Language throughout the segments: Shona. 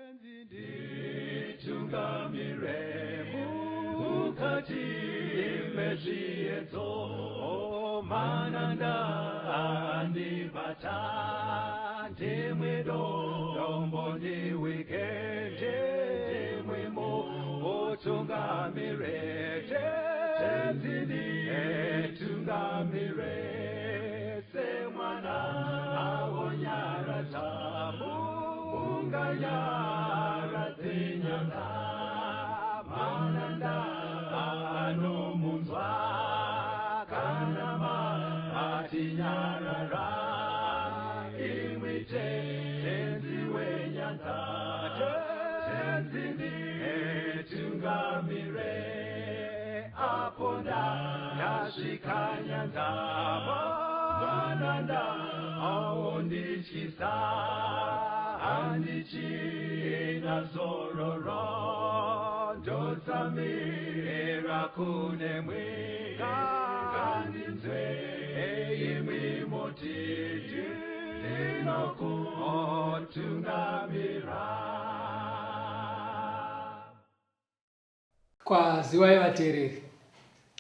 Nditungamire mukati mezviedzo, mananda andibata, ndimwe dombo ndiwike, ndimwe mutungamire, Tenzi nditungamire, semwana awonyaradza munganyaradze nyanga, mananda anomunzwa kana matinyarara, imwi Tenzi wenyanza, Tenzi nditungamire, apo ndasvika nyanza, mananda aondityisa, handichina zororo, ndotsamira kunemwi, ngandinzwe imwi moti ndinokutungamira. Kwaziwai vateereri,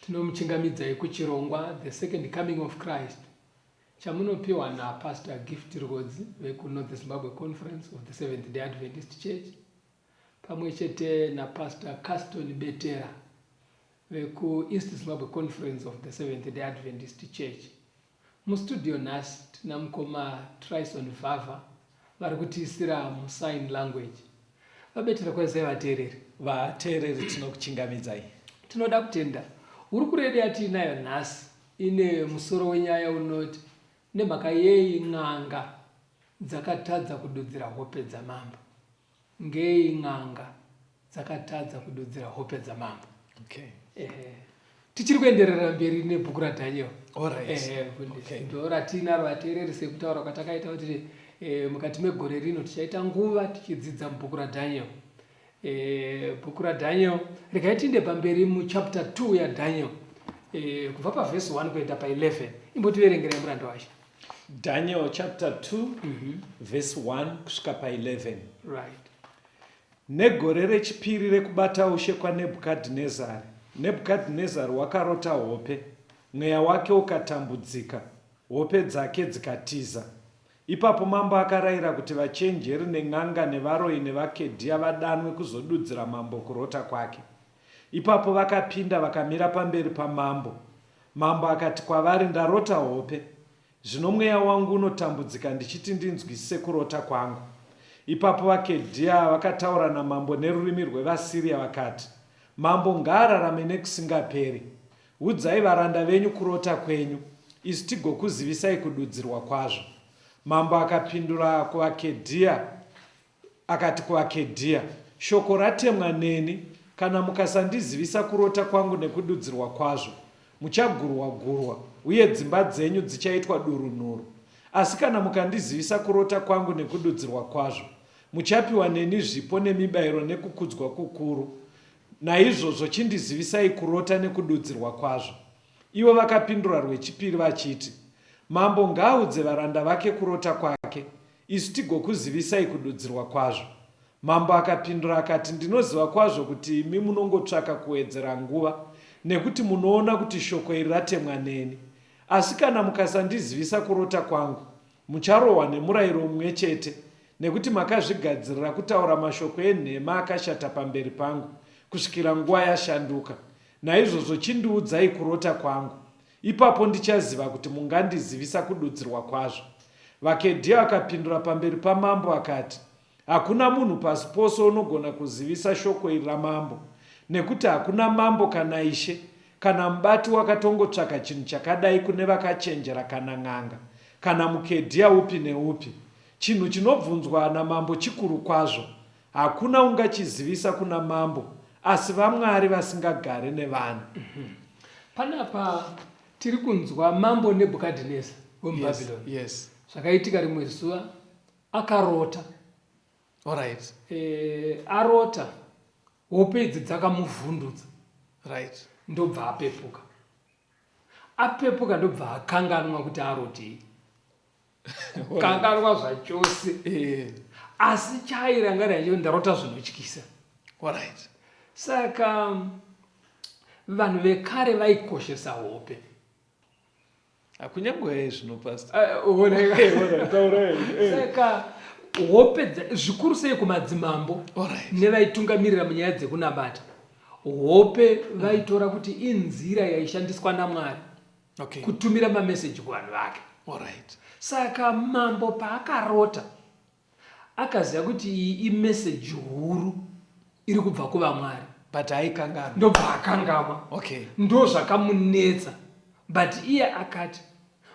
tinomuchingamidzai kuchirongwa The Second Coming of Christ chamunopiwa naPastor Gift Rwodzi vekuNorth Zimbabwe Conference of the Seventh Day Adventist Church pamwe chete naPastor Caston Betera vekuEast Zimbabwe Conference of the Seventh Day Adventist Church. Mustudio nhasi tina mukoma Tryson Vhavha vari kutiisira musign language. VaBetera kwazai vateereri. Vateereri tinokuchingamidzai. Tinoda kutenda. Hurukuro yedu yatiinayo nhasi ine musoro wenyaya unoti Nemhaka yei n'anga dzakatadza kududzira hope dzamambo? Ngei n'anga dzakatadza kududzira hope dzamambo? Okay. Ehe. Tichiri kuenderera mberi nebhuku raDaniel. Alright. Ehe, mfundisi. Okay. Ndo ratinaro vateereri sekutaura kwatakaita kuti eh, mukati megore rino tichaita nguva tichidzidza mubhuku raDaniel. Eh, bhuku raDaniel regai tiinde pamberi muchapter 2 yaDaniel eh, kubva pavhesi 1 kuenda pa11 imbotiverengerai muranda wacho. Daniel chapter 2 verse 1 kusvika pa11. Right. Negore rechipiri rekubata ushe kwaNebhukadhinezari, Nebhukadhinezari wakarota hope, mweya wake ukatambudzika, hope dzake dzikatiza. Ipapo mambo akarayira kuti vachenjeri nen'anga nevaroyi nevaKedhia vadanwe kuzodudzira mambo kurota kwake. Ipapo vakapinda vakamira pamberi pamambo. Mambo akati kwavari, Ndarota hope, zvino mweya wangu unotambudzika ndichiti ndinzwisise kurota kwangu. Ipapo vaKedhia vakataura namambo nerurimi rwevaSiria vakati, Mambo ngaararame nekusingaperi! Udzai varanda venyu kurota kwenyu, isu tigokuzivisai kududzirwa kwazvo. Mambo akapindura kuvaKedhia akati kuvaKedhia, Shoko ratemwa neni, kana mukasandizivisa kurota kwangu nekududzirwa kwazvo, muchagurwa-gurwa, uye dzimba dzenyu dzichaitwa durunhuru. Asi kana mukandizivisa kurota kwangu nekududzirwa kwazvo, muchapiwa neni zvipo nemibairo nekukudzwa kukuru. Naizvozvo chindizivisai kurota nekududzirwa kwazvo. Ivo vakapindura rwechipiri vachiti, Mambo ngaaudze varanda vake kurota kwake, isu tigokuzivisai kududzirwa kwazvo. Mambo akapindura akati, Ndinoziva kwazvo kuti imi munongotsvaka kuwedzera nguva, nekuti munoona kuti shoko iri ratemwa neni. Asi kana mukasandizivisa kurota kwangu, Mucharohwa nemurayiro mumwe chete, nekuti makazvigadzirira kutaura mashoko enhema akashata pamberi pangu, kusvikira nguva yashanduka. Naizvozvo chindiudzai kurota kwangu, ipapo ndichaziva kuti mungandizivisa kududzirwa kwazvo. VaKedhia vakapindura pamberi pamambo akati, Hakuna munhu pasi pose unogona kuzivisa shoko iri ramambo, nekuti hakuna mambo kana ishe kana mubati wakatongotsvaka chinhu chakadai kune vakachenjera kana n'anga kana muKedhia upi neupi. Chinhu chinobvunzwa namambo chikuru kwazvo, hakuna ungachizivisa kuna mambo asi vamwari vasingagare nevanhu. Panapa tiri kunzwa mambo Nebhukadhineza wemuBhabhironi. Yes, yes. Zvakaitika rimwe zuva akarota. Alright. Eh, arota hope idzi dzakamuvhundutsa. Right. Ndobva apepuka. Apepuka ndobva akanganwa kuti arotei. Kukanganwa zvachose. Eh. Asi chaairangarira chekuti ndarota zvinotyisa. Alright. Saka vanhu vekare vaikoshesa hope. Hakunyangwe zvino pastor. Saka hope zvikuru sei kumadzimambo nevaitungamirira munyaya dzekunamata hope vaitora kuti inzira yaishandiswa namwari okay. kutumira mameseji kuvanhu vake right. Saka mambo paakarota akaziva kuti iyi imeseji huru iri kubva kuvamwari but aikanganwa ndobva akangamwa okay. Ndo zvakamunetsa but iye akati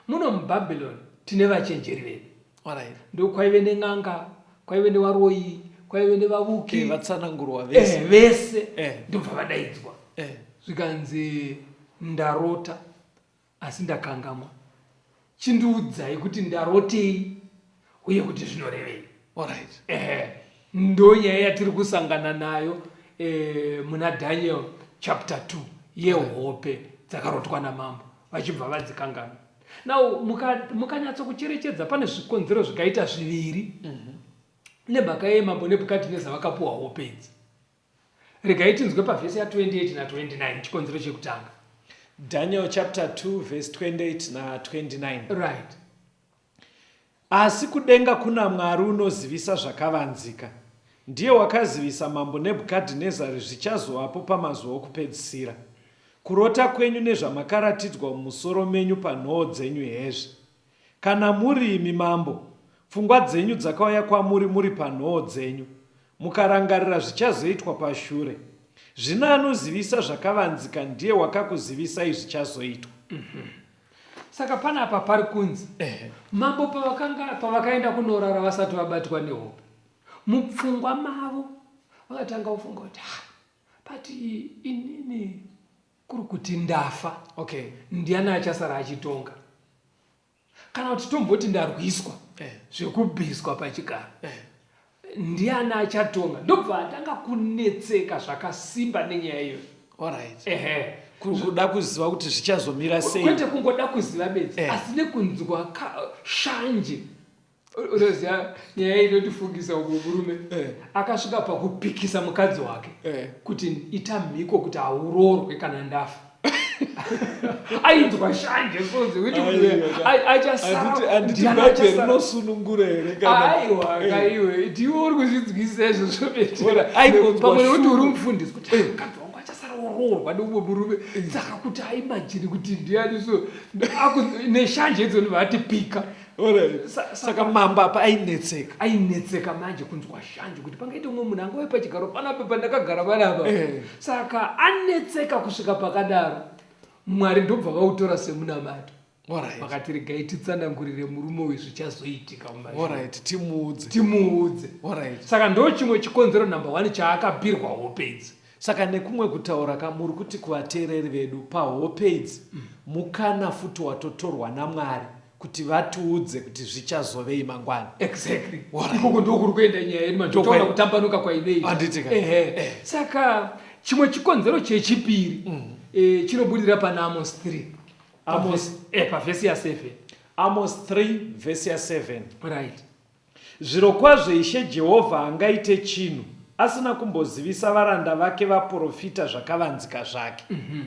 muno mubhabhiloni tine vachenjeri vedu right. Ndo kwaive nen'anga kwaive nevaroyi kwaive nevavuki eh, vatsanangurwa vese eh, vese eh. Ndobva vadaidzwa Zvikanzi ndarota asi ndakangamwa. Chindiudzai kuti ndarotei uye kuti zvinorevei. Alright. Ehe. Ndo nyaya yatiri kusangana nayo eh, muna Daniel chapter 2 yehope dzakarotwa namambo vachibva vadzikanganwa. Now mukanyatsokucherechedza muka pane zvikonzero zvikaita zviviri mm -hmm. Nemhaka yei mambo Nebhukadhineza vakapuwa hope idzi? Regai tinzwe pavhesi ya 28 na 29 chikonzero chekutanga. Daniel chapter 2 verse 28 na 29. Right. Asi kudenga kuna Mwari unozivisa zvakavanzika. Ndiye wakazivisa mambo Nebhukadhinezari zvichazovapo pamazuva okupedzisira. Kurota kwenyu nezvamakaratidzwa mumusoro menyu panhoo dzenyu hezvi. Kana muri imi mambo, pfungwa dzenyu dzakauya kwamuri muri panhoo dzenyu, mukarangarira zvichazoitwa pashure. Zvino anozivisa zvakavanzika ndiye wakakuzivisai zvichazoitwa. Saka panapa pari kunzi mambo pavakanga pavakaenda kunorara vasati vabatwa nehope, mupfungwa mavo vakatanga kufunga kuti ha, but inini kuri kuti ndafa okay. Ndiani achasara achitonga kana kuti tomboti ndarwiswa eh. Zvekubviswa pachigaro eh. Ndiani achatonga ndobva atanga kunetseka zvakasimba nenyaya iyoyo. Alright. Ehe. Kuda kuziva kuti zvichazomira sei kwete kungoda kuziva bedzi eh. Asi nekunzwa shanje. Unoziva nyaya inotifungisa umwe murume eh. Akasvika pakupikisa mukadzi wake eh. Kuti ita mhiko kuti hauroorwe kana ndafa. Ainzwa shanje so dzekuti achasaranditibhaibheri here aiwa eh. Kaiwe ndiwe uri kuzvinzwisisa izvozvo betera pamwe nekuti uri mufundisi kuti mukadzi wangu achasara oroorwa neumwe murume saka kuti aimajini kuti ndiani so neshanje idzo ndibva atipika. Saka mambo apa ainetseka. Ainetseka manje kunzwa shanje kuti pangaite umwe munhu angauye pachigaro panapa pandakagara panapa eh. Saka anetseka kusvika pakadaro Mwari ndobva vautora semunamato vakati regai titsanangurire murume uyu zvichazoitika mumashure timuudze timuudze. Saka ndo chimwe chikonzero number one chaakabirwa hope idzi. Saka nekumwe kutaura ka muri kuti kuvateereri vedu pahope idzi mukana futi watotorwa naMwari kuti vatiudze kuti zvichazovei mangwana. Exactly. Ikoko ndokuri kuenda nyaya yedu manje toona kutambanuka kwainei. Handiti ka. Ehe. Eh. Saka chimwe chikonzero chechipiri chinobudira pana Amos 3. Amos pavhesi ya 7. Amos 3 vhesi ya 7. Right. Zvirokwazvo Ishe Jehovha angaite chinhu asina kumbozivisa varanda vake vaporofita zvakavanzika zvake. Mm -hmm.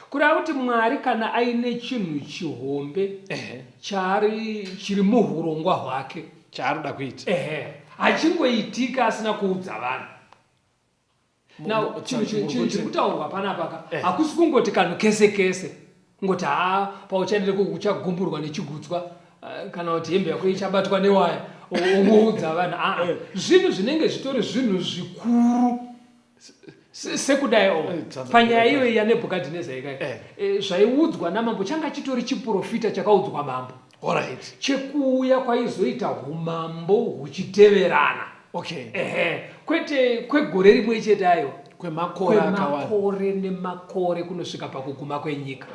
Kureva kuti Mwari kana aine chinhu chihombe chaari chiri muhurongwa hwake chaari kuita ehe hachingoitika asina kuudza vanhu. Now chinhu chiri kutaurwa panapa ka eh. hakusi kungoti kanhu kese kese kungoti haa pauchaendere uchagumburwa nechigutswa kana kuti hembe yako ichabatwa newaya ongoudza vanhu aa eh. Zvinhu zvinenge zvitori zvinhu zvikuru sekudai o eh, panyaya iyoyi yaNebhukadhineza ikai eh. Zvaiudzwa namambo changa chitori chiprofita chakaudzwa mambo Alright. Chekuuya kwaizoita umambo huchiteverana. Okay. Ehe, kwete kwegore rimwe chete aiwa. Kwemakore akawanda. Kwemakore nemakore kunosvika pakuguma kwenyika.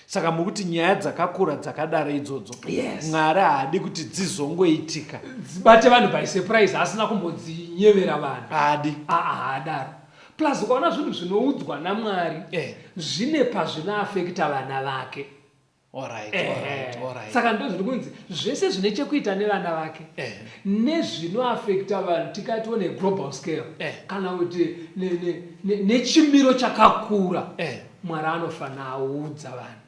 Saka muri kuti nyaya dzakakura dzakadaro idzodzo Yes. Mwari haadi kuti dzizongoitika. Dzibate vanhu by surprise asina kumbodzinyevera vanhu. Haadi. Aa haadaro. Plus ukaona zvinhu zvinoudzwa naMwari eh. Zvine pazvinoafekta vana vake. Alright, alright, alright. Saka ndozviri kunzi zvese zvine chekuita nevana vake Eh. nezvinoafekta vanhu tikati on a global scale Eh. kana kuti nechimiro chakakura Eh. Mwari anofanira audza vanhu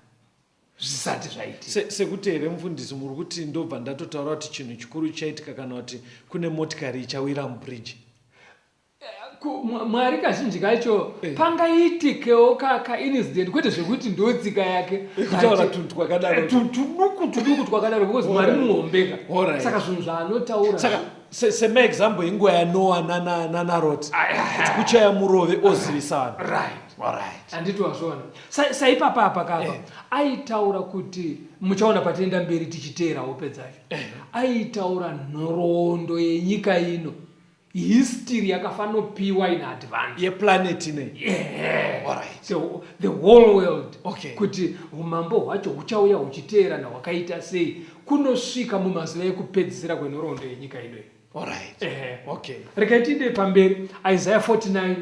zvisati zvaitika. Sekuti here mufundisi muri kuti ndobva ndatotaura kuti chinhu chikuru chichaitika kana kuti kune motikari ichawira mubridge? Mwari kazhinji kacho eh. pangaitikewo kaincident kwete zvekuti ndotsika yake kutaura tunhu twakadaro eh, tuduku tuduku twakadaro because Mwari muhombeka saka zvinhu zvaanotaura saka semaexample inguva yanoa nanarot kuti kuchaya murove ozivisa vanhu right handiti wazviona saipapa apa kapa eh. aitaura kuti muchaona patienda mberi tichiteera hope dzacho aitaura nhoroondo yenyika ino History yakafanopiwa in advance yeplanet inei yeah. Alright. The whole world Okay. kuti umambo hwacho huchauya huchiteerana hwakaita sei kunosvika mumazuva ekupedzisira kwenhoroondo yenyika ino iyi. Alright. Ehe. Okay. Regai tiinde pamberi Isaiah 49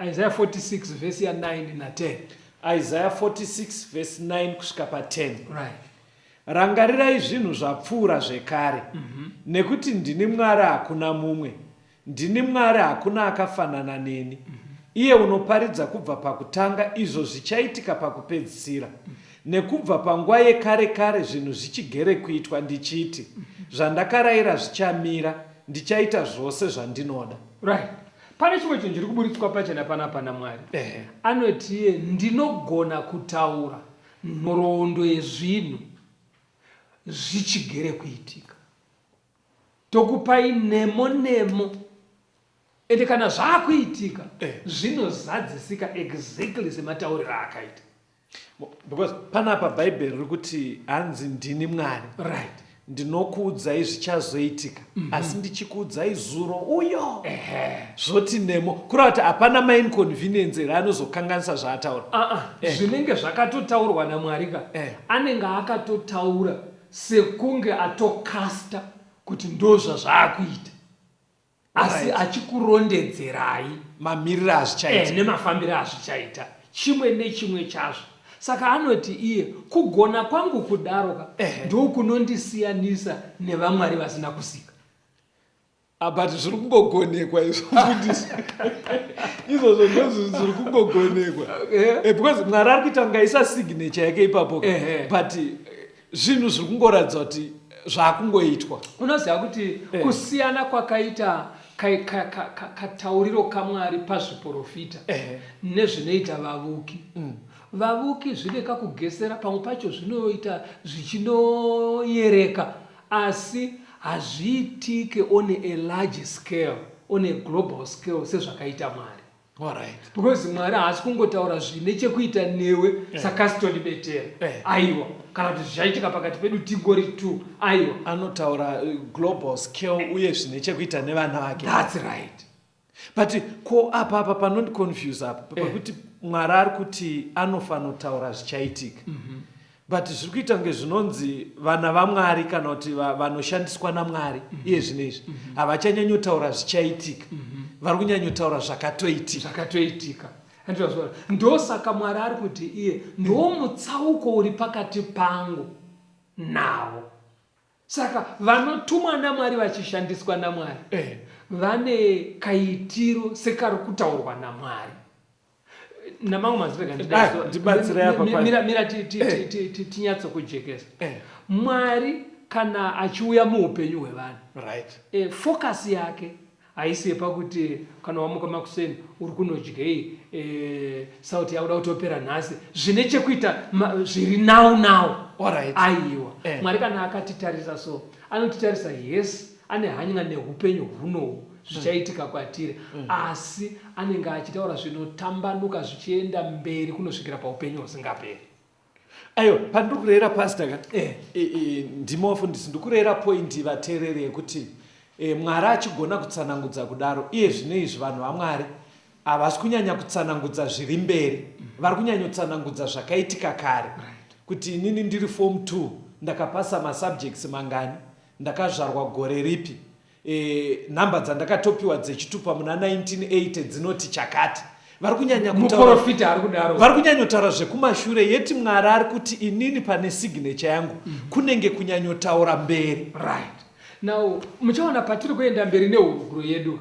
Isaiah 46 vhesi ya 9 na 10. Isaiah 46 vhesi 9 kusvika pa 10. Right. Rangarirai zvinhu zvapfuura zvekare, nekuti ndini Mwari hakuna mumwe, ndini Mwari hakuna akafanana neni, iye unoparidza kubva pakutanga izvo zvichaitika pakupedzisira, nekubva panguva yekare kare zvinhu zvichigere kuitwa, ndichiti, Zvandakaraira zvichamira, ndichaita zvose zvandinoda. Right. Pane chimwe chinhu chiri kuburitswa pachena panapa naMwari. Anoti iye ndinogona kutaura Nhoroondo yezvinhu zvichigere kuitika. Tokupai nemo nemo ende kana zvakuitika eh. zvinozadzisika exactly sematauriro aakaita. Because panapa bhaibheri riri kuti hanzi ndini Mwari. Right. Ndinokuudzai zvichazoitika mm -hmm. asi ndichikuudzai zuro uyo zvoti nemo kureva kuti hapana mainconvenience here anozokanganisa zvaataura uh -uh. eh. zvinenge zvakatotaurwa namwari ka eh. anenge akatotaura sekunge atokasta kuti ndozvazvaakuita asi right. achikurondedzerai mamiriro azvichaita eh, nemafambiro azvichaita chimwe nechimwe chazvo saka anoti iye kugona kwangu kudaro ka eh. ndokunondisiyanisa nevamwari vasina kusika ah, but zviri kungogonekwa izvo mfundisi izvozvo ndozvinhu zviri kungogonekwa eh. Eh, because mwari ari kuita kunga isa signature yake ipapo but zvinhu zviri kungoratidza kuti zvakungoitwa unoziva kuti eh. kusiyana kwakaita katauriro kamwari pazviporofita eh. nezvinoita vavuki mm. Vavuki zvine kakugesera pamwe pacho zvinoita zvichinoyereka asi hazviitike on a large scale on a global scale sezvakaita Mwari. Alright. Because Mwari haasi kungotaura zvine chekuita newe yeah. saCaston Betera. Yeah. Aiwa. Kana kuti zvichaitika pakati pedu tingori two. Aiwa. Anotaura eh, global scale uye zvine chekuita nevana vake. That's right. But ko apa apa panondiconfuse apa eh. pakuti Mwari ari kuti anofanotaura zvichaitika. Mm -hmm. But zviri kuita kunge zvinonzi vana vaMwari kana kuti vanoshandiswa naMwari mm -hmm. iye zvino izvi mm -hmm. havachanyanyotaura zvichaitika mm -hmm. vari kunyanyotaura zvakatoitika zvakatoitika andizvazvona ndosaka Mwari ari kuti iye ndomutsauko uri pakati pangu navo Saka vanotumwa naMwari vachishandiswa naMwari eh. vane kaitiro sekari kutaurwa naMwari. Namamwe mazwi rega ah, ndibatsirei apa mira mira eh. tinyatsokujekesa. Eh. Mwari kana achiuya muupenyu hwevanhu right. Eh, focus yake Haisi yepakuti kana wamuka makuseni uri kunodyei e, sauti yakuda kutopera nhasi zvine chekuita zviri now now Alright. aiwa eh. Mwari kana akatitarisa so anotitarisa yes ane hanya neupenyu hunohu zvichaitika kwatiri mm. asi anenge achitaura zvinotambanuka zvichienda mberi kunosvikira paupenyu husingaperi Aiwa, pandiri kurera pastor ka eh. e, e, ndimi wafundisi ndikurera point vateereri yekuti e, Mwari achigona kutsanangudza kudaro iye zvino izvi vanhu vaMwari havasi kunyanya kutsanangudza zviri mberi mm. vari kunyanyotsanangudza zvakaitika kare right. kuti inini ndiri form 2 ndakapasa masubjects mangani ndakazvarwa gore ripi E, nhamba dzandakatopiwa dzechitupa muna 1980 dzinoti chakati. Vari kunyanya kutaura, ari kudaro, vari kunyanyotaura zvekumashure, yeti Mwari ari kuti inini pane signature yangu kunenge kunyanyotaura mberi. Right. Now muchaona patiri kuenda mberi nehurukuro yedu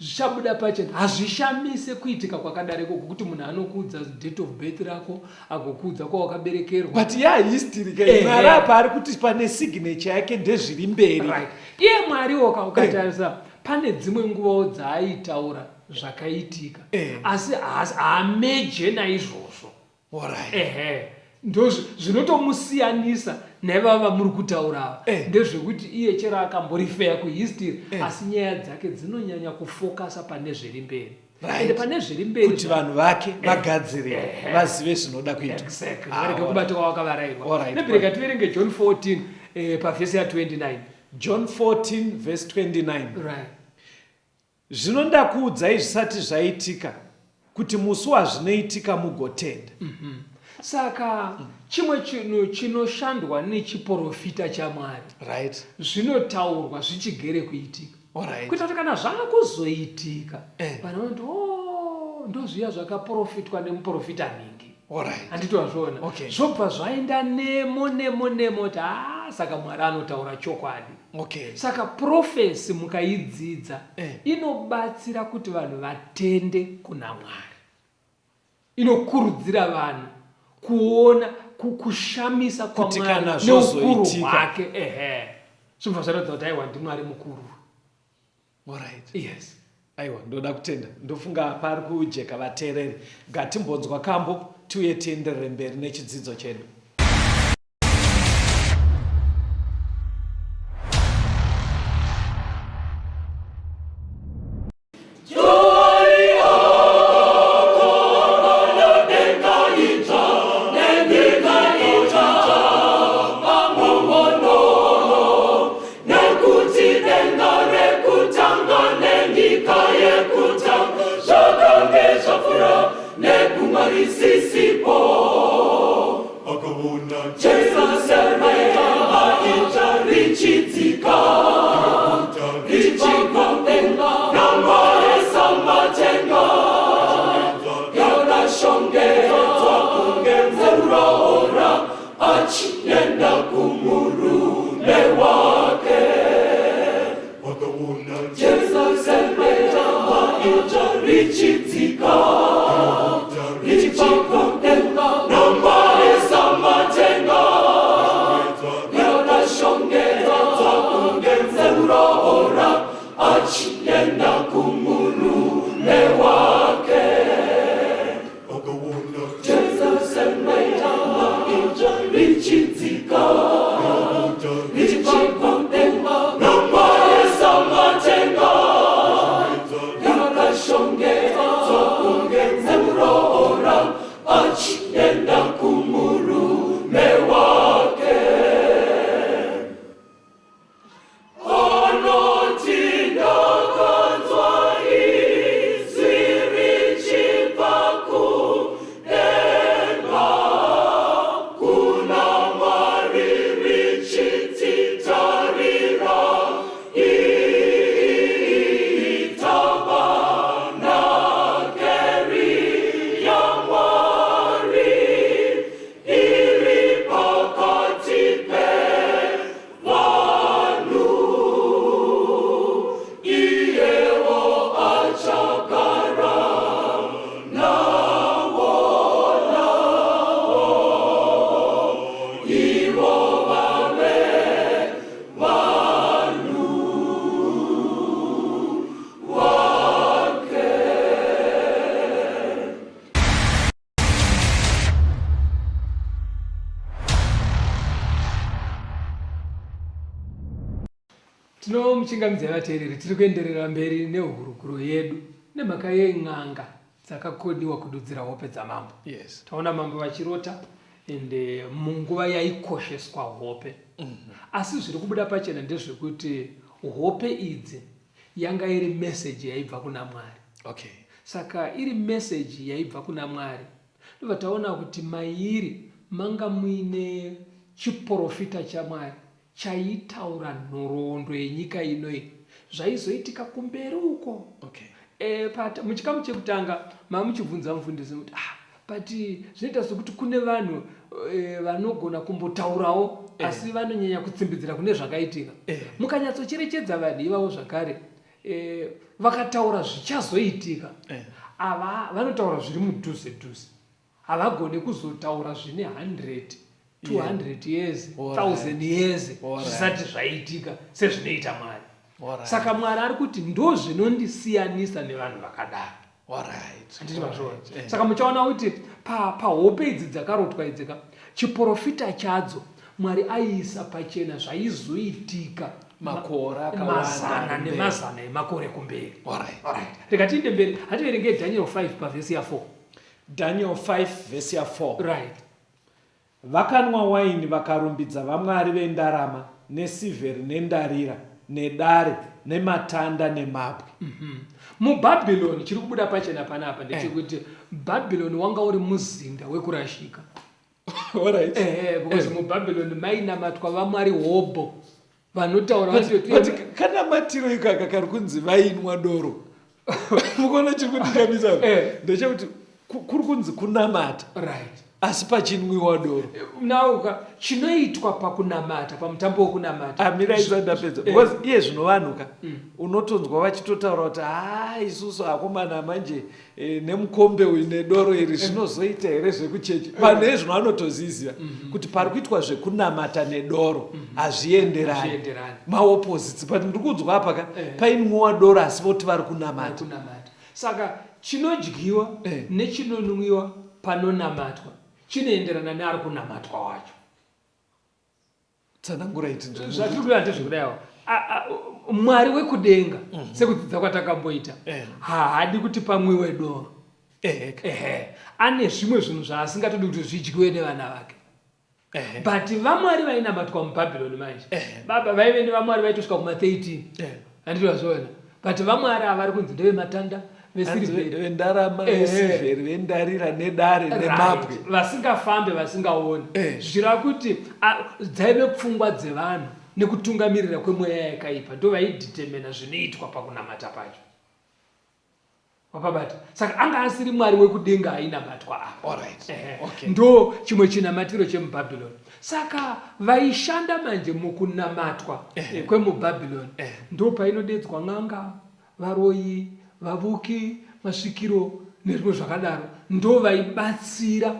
zvichabuda pachena. Hazvishamise kuitika kwakadaro ikoko kuti munhu anokuudza date of birth rako, agokuudza kwawakaberekerwa. But ya history ka, Mwari apa ari kuti pane signature yake ndezviri mberi. Right. Iye Mwariwo ka ukatarisa pane dzimwe nguvawo dzaaitaura zvakaitika asi haameje naizvozvo. Alright. Ehe, ndozvinotomusiyanisa naivava vamuri kutaura ava ndezvekuti iye chero akamborifeya kuhistory asi nyaya dzake dzinonyanya kufokasa pane zviri mberi. Ende pane zviri mberi kuti vanhu vake vagadzirire, vazive zvinoda kuitwa. Exactly. Varege kubata kwavakavarairwa. Nebireka tiverenge John 14 pavhesi ya29. John 14 verse 29. Right. Zvino ndakuudzai zvisati zvaitika, kuti musi wazvinoitika mugotenda. Saka chimwe chinhu chinoshandwa nechiporofita chaMwari, zvinotaurwa zvichigere kuitika. Kuita kuti kana zvakuzoitika, vanhu vanoti, oh, ndozviya zvakaporofitwa nemuporofita nhingi. Handiti wazviona? Zvobva zvaenda nemo nemo nemo kuti saka Mwari anotaura chokwadi. Saka profesi mukaidzidza inobatsira kuti vanhu vatende kuna Mwari. Inokurudzira vanhu kuona kushamisa Kuti kwaMwari kana neukuru zvozoitika. hwake. Ehe. Zvobva zvaratidza kuti aiwa ndiMwari mukuru. Yes. Aiwa, ndoda kutenda. Ndofunga pari kujeka vateereri. Ngatimbonzwa kambo tiuye tienderere mberi nechidzidzo chedu. Tinomuchingamidza vateereri, tiri kuenderera mberi nehurukuro yedu nemhaka yen'anga dzakakoniwa kududzira hope dzamambo. Taona mambo vachirota ende munguva yaikosheswa hope. Asi zviri kubuda pachena ndezvekuti hope idzi yanga iri meseji yaibva kuna Mwari. Saka iri meseji yaibva kuna Mwari, ndobva taona kuti mairi manga muine chiporofita chaMwari chaitaura nhoroondo yenyika ino iyi, zvaizoitika kumberi uko. E, muchikamu chekutanga mamuchibvunza mufundisi kuti ah, but zvinoita sekuti kune vanhu e, vanogona kumbotaurawo e. asi vanonyanya kutsimbidzira kune zvakaitika e. Mukanyatsocherechedza vanhu ivavo zvakare e, vakataura zvichazoitika e. Ava vanotaura zviri mudhuze dhuze, havagone kuzotaura zvine 100 200 years, 1000 years zvisati zvaitika sezvinoita Mwari. Saka Mwari ari kuti ndo zvinondisiyanisa nevanhu vakadaro. Handiti mazviona? Saka muchaona kuti pahope idzi dzakarotwa idzika, chiprofita chadzo Mwari aiisa pachena zvaizoitika makore mazana nemazana emakore kumberi. Rega tiinde mberi, hativerengei Daniel 5 pavhesi ya4. Daniel 5 vhesi ya4. Right. Vakanwa waini vakarumbidza vamwari vendarama nesirvheri nendarira nedare nematanda nemabwe. MuBhabhironi, chiri kubuda pachena panapa ndechekuti Bhabhironi wanga uri muzinda wekurashika. Alright. Ehe, because muBhabhironi mainamatwa vamwari hobho vanotaura But kanamatiro ikaka kari kunzi vainwa doro, mukuona chiri kundishamisa ndechekuti kuri kunzi kunamata asi pachinwiwa doro. Nauka chinoitwa pakunamata, pamutambo wekunamata. Amirai ndapedza, because iye zvino vanhu ka unotonzwa vachitotaura kuti ha, isusu akomana manje nemukombe uyu nedoro iri zvinozoita here zvekuchechi? Vanhu ezvino vanotoziziva kuti pari kuitwa zvekunamata nedoro hazvienderani. Hazvienderani. Maopposites, but ndiri kunzwa apa ka painwiwa doro asi voti vari kunamata. Kunamata. Saka chinodyiwa nechinonwiwa panonamatwa chinoenderana neari kunamatwa wacho. Tsanangura iti. Zvatiri kuda ndezvekudaiwo, Mwari wekudenga, sekudzidza kwatakamboita, haadi kuti pamwiwe doro. Ehe, ane zvimwe zvinhu zvaasingatodi kuti zvidyiwe nevana vake. But vamwari vainamatwa muBhabhironi manje, baba, vaive nevamwari vaitosvika kuma13, handiti vazviona? But vamwari ava vari kunzi ndevematanda, vesirivheri, vendarama, vesirivheri, vendarira, nedare, nemabwe. Vasingafambe, vasingaoni. Zvichireva kuti dzaive pfungwa dzevanhu nekutungamirira kwemweya yakaipa ndo vaidetermina zvinoitwa pakunamata pacho. Wapabata? Saka anga asiri Mwari wekudenga ainamatwa apa. Ndo chimwe chinamatiro chemuBhabhironi. Saka vaishanda manje mukunamatwa kwemubhabhironi, ndo painodedzwa n'anga, varoyi, vavuki, masvikiro nezvimwe zvakadaro, ndo vaibatsira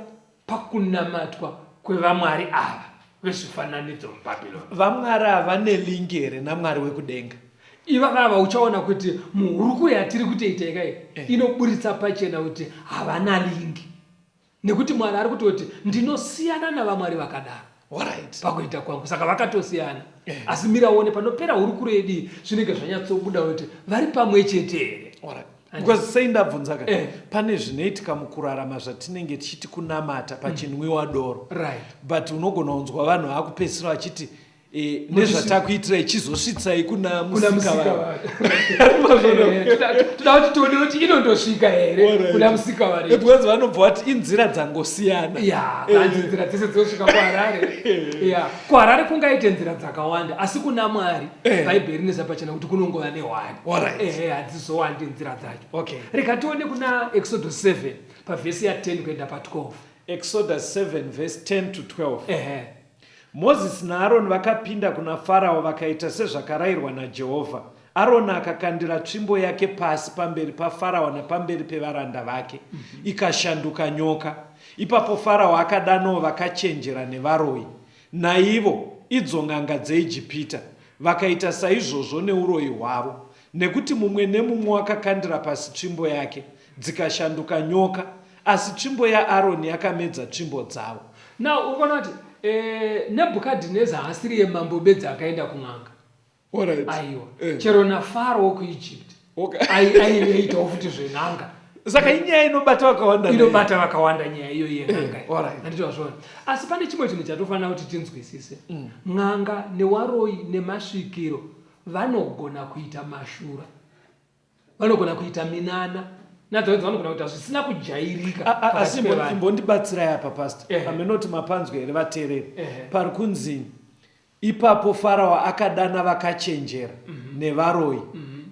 pakunamatwa kwevamwari ava vezvifananidzo muBhabhironi. Vamwari ava vane lingi here naMwari wekudenga? Ivava uchaona kuti muhurukuro yatiri kutoita ikai inoburitsa pachena kuti havana lingi, nekuti Mwari ari kutoti ndinosiyana navamwari vakadaro pakuita kwangu. Saka vakatosiyana. Asi mira uone panopera hurukuro yedu iyi, zvinenge zvanyatsobuda kuti vari pamwe chete here. Because sei ndabvunza ka, pane zvinoitika mukurarama zvatinenge tichiti kunamata pachinwiwa doro, but unogona kunzwa vanhu vakupedzisira vachiti nezvatakuitirai chizosvitsai kuna kuna musika musika vanhu. Vanhu. Toda kuti tione kuti inondosvika here kuna musika vanhu. Because vanobva vati inzira dzangosiyana. Ya, vanzi nzira dzese dzinosvika kuHarare. Ya, kuHarare kungaite nzira dzakawanda, asi kuna Mwari Bhaibheri rinoisa pachena kuti kunongova nehwani. Ehe, hadzizowandi nzira dzacho. Rega tione kuna Exodus 7 pavhesi ya10 kuenda pa12. Exodus 7 verse 10 to 12. Ehe. Mozisi naAroni vakapinda kuna Farao vakaita sezvakarayirwa naJehovha. Aroni akakandira tsvimbo yake pasi pamberi paFarao napamberi pevaranda vake, ikashanduka nyoka. Ipapo Farao akadanawo vakachenjera nevaroyi, naivo, idzo n'anga dzeIjipita, vakaita saizvozvo neuroyi hwavo. Nekuti mumwe nemumwe wakakandira pasi tsvimbo yake, dzikashanduka nyoka, asi tsvimbo yaAroni yakamedza tsvimbo dzavo. Now uri kuona kuti Nebhukadhineza haasiriye mambo bedzi akaenda kun'anga. Aiwa. Chero naFaro wekuEgypt aiitawo futi zven'anga. Saka inyaya inobata vakawanda. Inobata vakawanda nyaya iyoyi yen'anga. Handiti wazviona? Asi pane chimwe chinhu chatofanira kuti tinzwisise. N'anga newaroyi nemasvikiro vanogona kuita mashura, vanogona kuita minana nadzavadzi, vanogona kuita zvisina kujairika Asi pakati pevanhu. Imbondibatsirai apa, pastor. Amenoti mapanzwa here vateereri? Pari kunzi ipapo Farao akadana vakachenjera nevaroyi.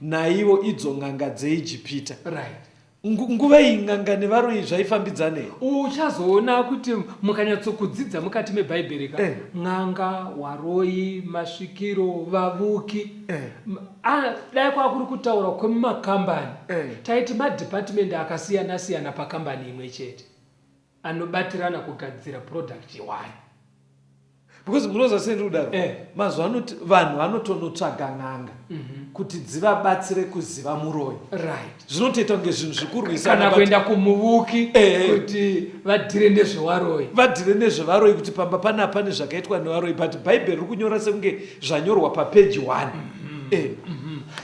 Naivo idzo n'anga dzeIjipita. Right. Nguva iyi n'anga nevaroyi zvaifambidzana here? Uchazoona kuti mukanyatsokudzidza mukati mebhaibheri ka Eh. n'anga, waroyi, masvikiro, vavuki Eh. Dai kwakuri kutaura kwemumakambani Eh. taiti madhipatimendi akasiyana siyana pakambani imwe chete anobatirana kugadzira product one. Because munoziva sei ndiri kudaro? Eh. Mazuva ano vanhu vanotonotsvaga n'anga kuti dzivabatsire kuziva muroyi. Right. Zvinotoita kunge zvinhu zvikurwisana Kana but kuenda kumuvuki Eh. kuti vadhire nezvevaroyi. Vadhire nezvevaroyi kuti pamba panapa pane zvakaitwa nevaroyi, but Bhaibheri riri kunyora sekunge zvanyorwa papeji 1. Eh.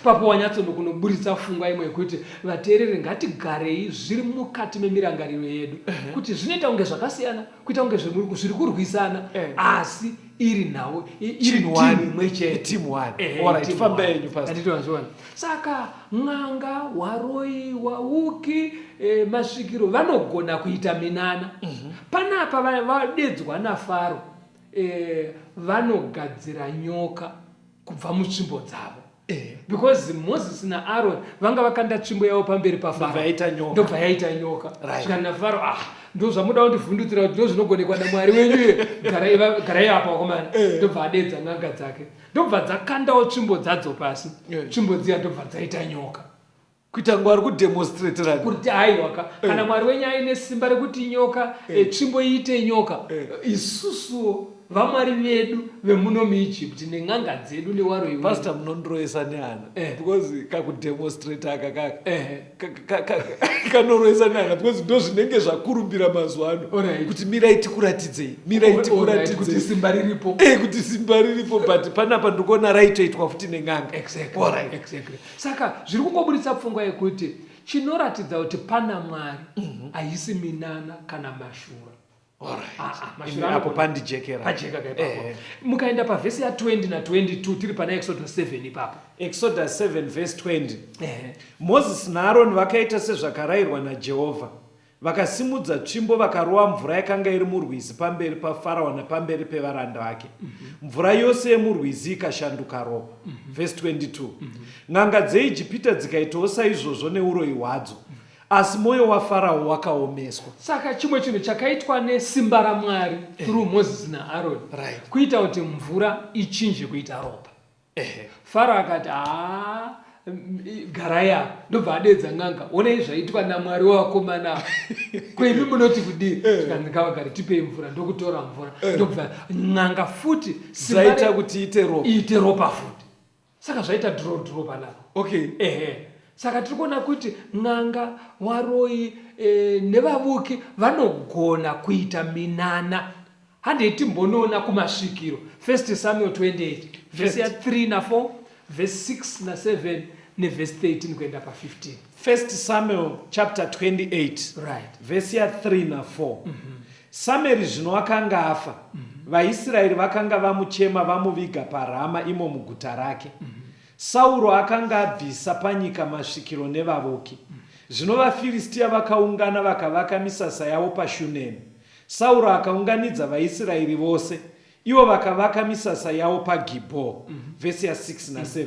Papo wanyatsonokunoburitsa pfungwa imwe yekuti vateereri ngatigarei zviri mukati memirangariro yedu kuti zvinoita kunge zvakasiyana, kuita kunge zviri kurwisana, Eh. asi iri nhau iri Team team one. imwe chete. Team one. Eh, All right, team famba one. yenyu, Pastor. Handiti wazviona? Saka n'anga, waroyi, wauki, masvikiro vanogona kuita minana. Panapa vadedzwa naFaro, vanogadzira nyoka kubva mutsvimbo dzavo. Because Moses naAaron vanga vakanda tsvimbo yavo pamberi paFaro. Ndobva yaita nyoka. Ndobva yaita nyoka. Right. Zvikanzi naFaro, ndozvamuda kundivhundutsira kuti ndozvinogonekwa naMwari wenyu iye. Garai apa vakomana. Ndobva adedza n'anga dzake. Ndobva dzakandawo tsvimbo dzadzo pasi. Tsvimbo dziya ndobva dzaita nyoka. Kuita ngo ari kudemonstraterana. Kuti aiwa ka, kana Mwari wenyu aine simba rekuti nyoka, tsvimbo iite nyoka, isusuwo vamwari vedu vemuno muEgypt nen'anga dzedu newaroyi wedu. Pastor, munondiroesa neana. Because kakudemonstrate aka kaka. Kanoroesa neana because ndozvinenge zvakurumbira mazuva ano. Alright. Kuti mirai tikuratidzei, mirai Alright, tikuratidzei. kuti simba riripo. Kuti simba riripo, but panapa ndikuona raitoitwa futi nen'anga. Exactly. Alright. Exactly. Saka zviri kungoburitsa pfungwa yekuti chinoratidza kuti pana Mwari haisi minana kana mashura. Alright. Mashura Imi apo anogona pandijekera. Pajeka ka ipapo. Mukaenda pavhesi ya 20 na 22 tiri pana Exodus 7 ipapo. Exodus 7 verse 20. Moses naAron vakaita sezvakarayirwa naJehovha. Vakasimudza tsvimbo vakarova mvura yakanga iri murwizi pamberi paFarao napamberi pevaranda vake. Mvura yose yemurwizi ikashanduka ropa. Verse 22. N'anga dzeIjipita dzikaitawo saizvozvo neuroyi hwadzo. Asi mwoyo waFarao wakaomeswa. Saka chimwe chinhu chakaitwa nesimba raMwari through Moses naAron Right. kuita kuti mvura ichinje kuita ropa. Farao akati, haa, garai apa. Ndobva adedza n'anga, onai zvaitwa naMwari wevakomana ava. Ko imi munoti kudii? Zvikanzi ngavagare, tipei mvura. Ndokutora mvura. Ndobva n'anga futi simba Zvaita re kuti iite ropa. Iite ropa futi. Saka zvaita draw draw panapa. Okay. Saka tiri kuona kuti n'anga, waroyi, nevavuki vanogona kuita minana. Handei timbonoona kumasvikiro. 1 Samuel 28, verse ya 3 na 4, verse 6 na 7 neverse 13 kuenda pa 15. 1 Samuel chapter 28. Right. Verse ya 3 na 4. Samuel zvino akanga afa. VaIsraeri vakanga vamuchema vamuviga paRama imo muguta rake. Sauro akanga abvisa panyika masvikiro nevavoki. Zvino vaFiristia vakaungana vakavaka misasa yavo paShunemi. Sauro akaunganidza vaIsraeri vose, ivo vakavaka misasa yavo paGibho. Vhesi ya 6 na 7.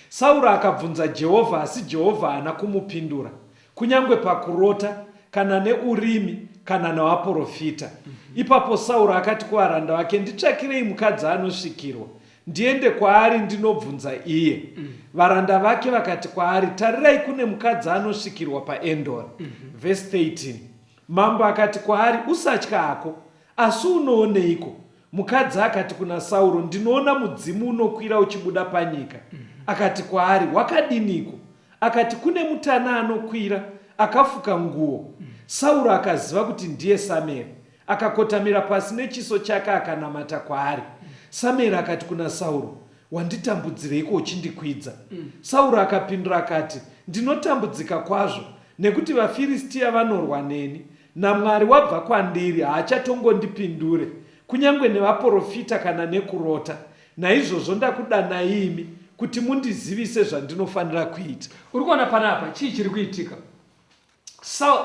Sauro akabvunza Jehovha, asi Jehovha haana kumupindura, kunyange pakurota, kana neUrimi, kana navaprofita. Ipapo Sauro akati kuvaranda vake, Nditsvakirei mukadzi anosvikirwa, ndiende kwaari ndinobvunza iye. Varanda vake vakati kwaari, Tarirai, kune mukadzi anosvikirwa paEndori. Vhesi 13. Mambo akati kwaari, Usatya hako, asi unooneiko? Mukadzi akati kuna Sauro, Ndinoona mudzimu unokwira uchibuda panyika. Akati kwaari, Wakadiniko? Akati, Kune mutana anokwira, akafuka nguo. Sauro akaziva kuti ndiye Samueri. Akakotamira pasi nechiso chake akanamata kwaari. Samueri akati kuna Sauro, Wanditambudzireiko uchindikwidza? Sauro akapindura akati, Ndinotambudzika kwazvo, nekuti vaFiristia vanorwa neni, naMwari wabva kwandiri, haachatongondipindure, kunyange nevaporofita kana nekurota. Naizvozvo ndakudanai imi, kuti mundizivise zvandinofanira kuita. Uri kuona panapa chii chiri kuitika?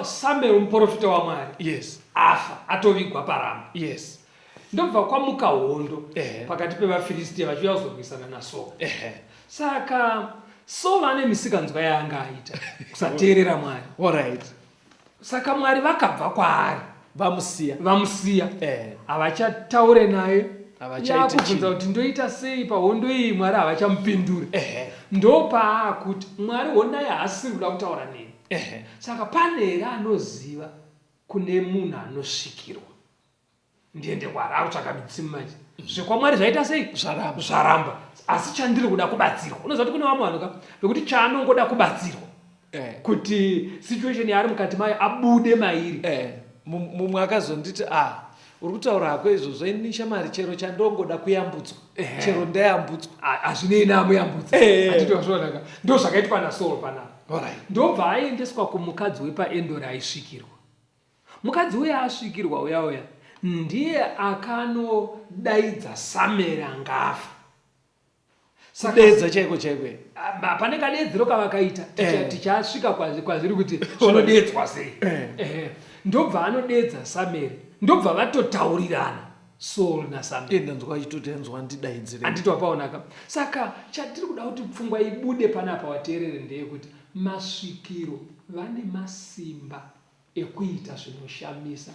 Samuel muporofita waMwari afa, atovigwa paRama. Ndobva kwamuka hondo pakati pevaFiristia vachiuya kuzorwisana naSaul. Saka So vane misikanzwa yaanga aita kusateerera Mwari. Alright. Saka Mwari vakabva kwaari. Vamusiya. Vamusiya. Eh. Havachataure naye. Havachaiti Yakubvunza kuti ndoita sei pahondo iyi Mwari havachamupindure. Eh. Ndopaakuti Mwari honai haasiri kuda kutaura neni. Eh. Saka pane here anoziva kune munhu anosvikirwa? Ndiende kwaari akutsvaga midzimu manje. Zvekwamwari zvaita sei? Zvaramba. Zvaramba. Asi chandiri kuda kubatsirwa. Unoziva kuti kune vamwe vanhu ka vekuti chaanongoda kubatsirwa. Eh. Kuti situation yaari mukati mayo abude mairi. Eh, mumwe akazonditi ah uri kutaura hako izvozvo ini shamari chero chandongoda kuyambutswa Eh. chero ndayambutswa Hazvinei naamuyambutsa. Eh. Handiti wazviona ka? Ndozvakaitwa naSaul panapa. Alright. Ndobva aendeswa kumukadzi wepaEndori aisvikirwa. Mukadzi uya asvikirwa uya uya ndiye akanodaidza Samueri anga afa. Saka Kudeedza chaiko chaiko here? Pane kadeedzero kavakaita Eh. tichasvika kwazviri kuti zvinodeedzwa sei. Eh. Eh. Ndobva anodeedza Samueri, ndobva vatotaurirana Saul naSamueri. Enda nzwa achitoti anzwa ndidaidzire. Handiti wapaonaka. Saka chatiri kuda kuti pfungwa ibude panapa wateerere ndeyekuti masvikiro vane masimba ekuita zvinoshamisa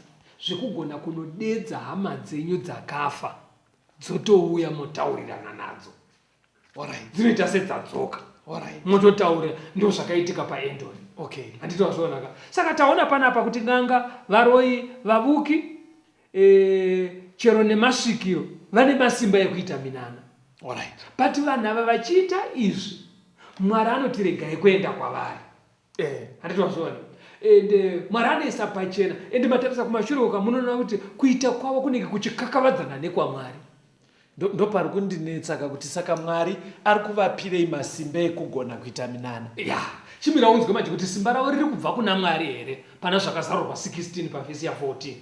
zvekugona kunodedza hama dzenyu dzakafa dzotouya motaurirana nadzo. Alright. Dzinoita sedzadzoka. Alright. Mototaurira ndozvakaitika paEndori. Okay. Handiti wazviona ka? Saka taona panapa kuti n'anga, varoyi, vavuki e, chero nemasvikiro vane masimba ekuita minana. Alright. But vanhu ava vachiita izvi Mwari anoti regai kuenda kwavari. Eh. Handiti wazviona? And Mwari anoisa pachena and matarisa kumashure uka munoona kuti kuita kwavo kunenge kuchikakavadzana nekwaMwari. Ndopari kundinetsa ka kuti saka Mwari ari kuvapirei masimba ekugona kuita minana? Ya, chimira unzwe manje kuti simba ravo riri kubva kuna Mwari here pana Zvakazarurwa 16 pavhesi ya 14.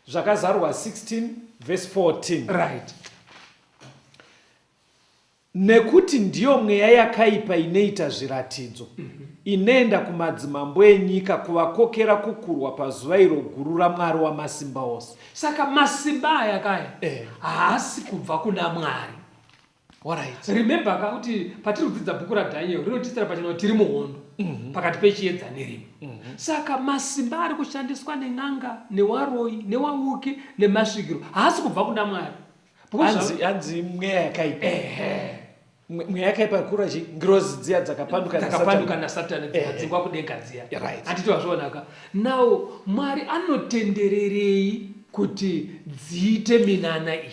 Zvakazarurwa 16 vhesi 14. Right. Nekuti ndiyo mweya yakaipa inoita zviratidzo, inoenda kumadzimambo enyika kuvakokera kukurwa pazuva iro guru raMwari Wamasimbaose. Saka masimba aya kaya Eh. haasi kubva kuna Mwari. Alright. Remember ka kuti patiri kudzidza bhuku raDaniel rinotiisira pachena kuti tiri muhondo pakati pechiedza nerima. Saka masimba ari kushandiswa nen'anga, newaroyi, newauki, nemasvikiro haasi kubva kuna Mwari. Hanzi hanzi mweya yakaipa. Ehe. Mweya yakaipa kura chi ngirozi dziya dzakapanduka dzakapanduka naSatani dzikadzingwa kudenga dziya. Right. Handiti wazvionaka. Now Mwari anotendererei kuti dziite minana iyi?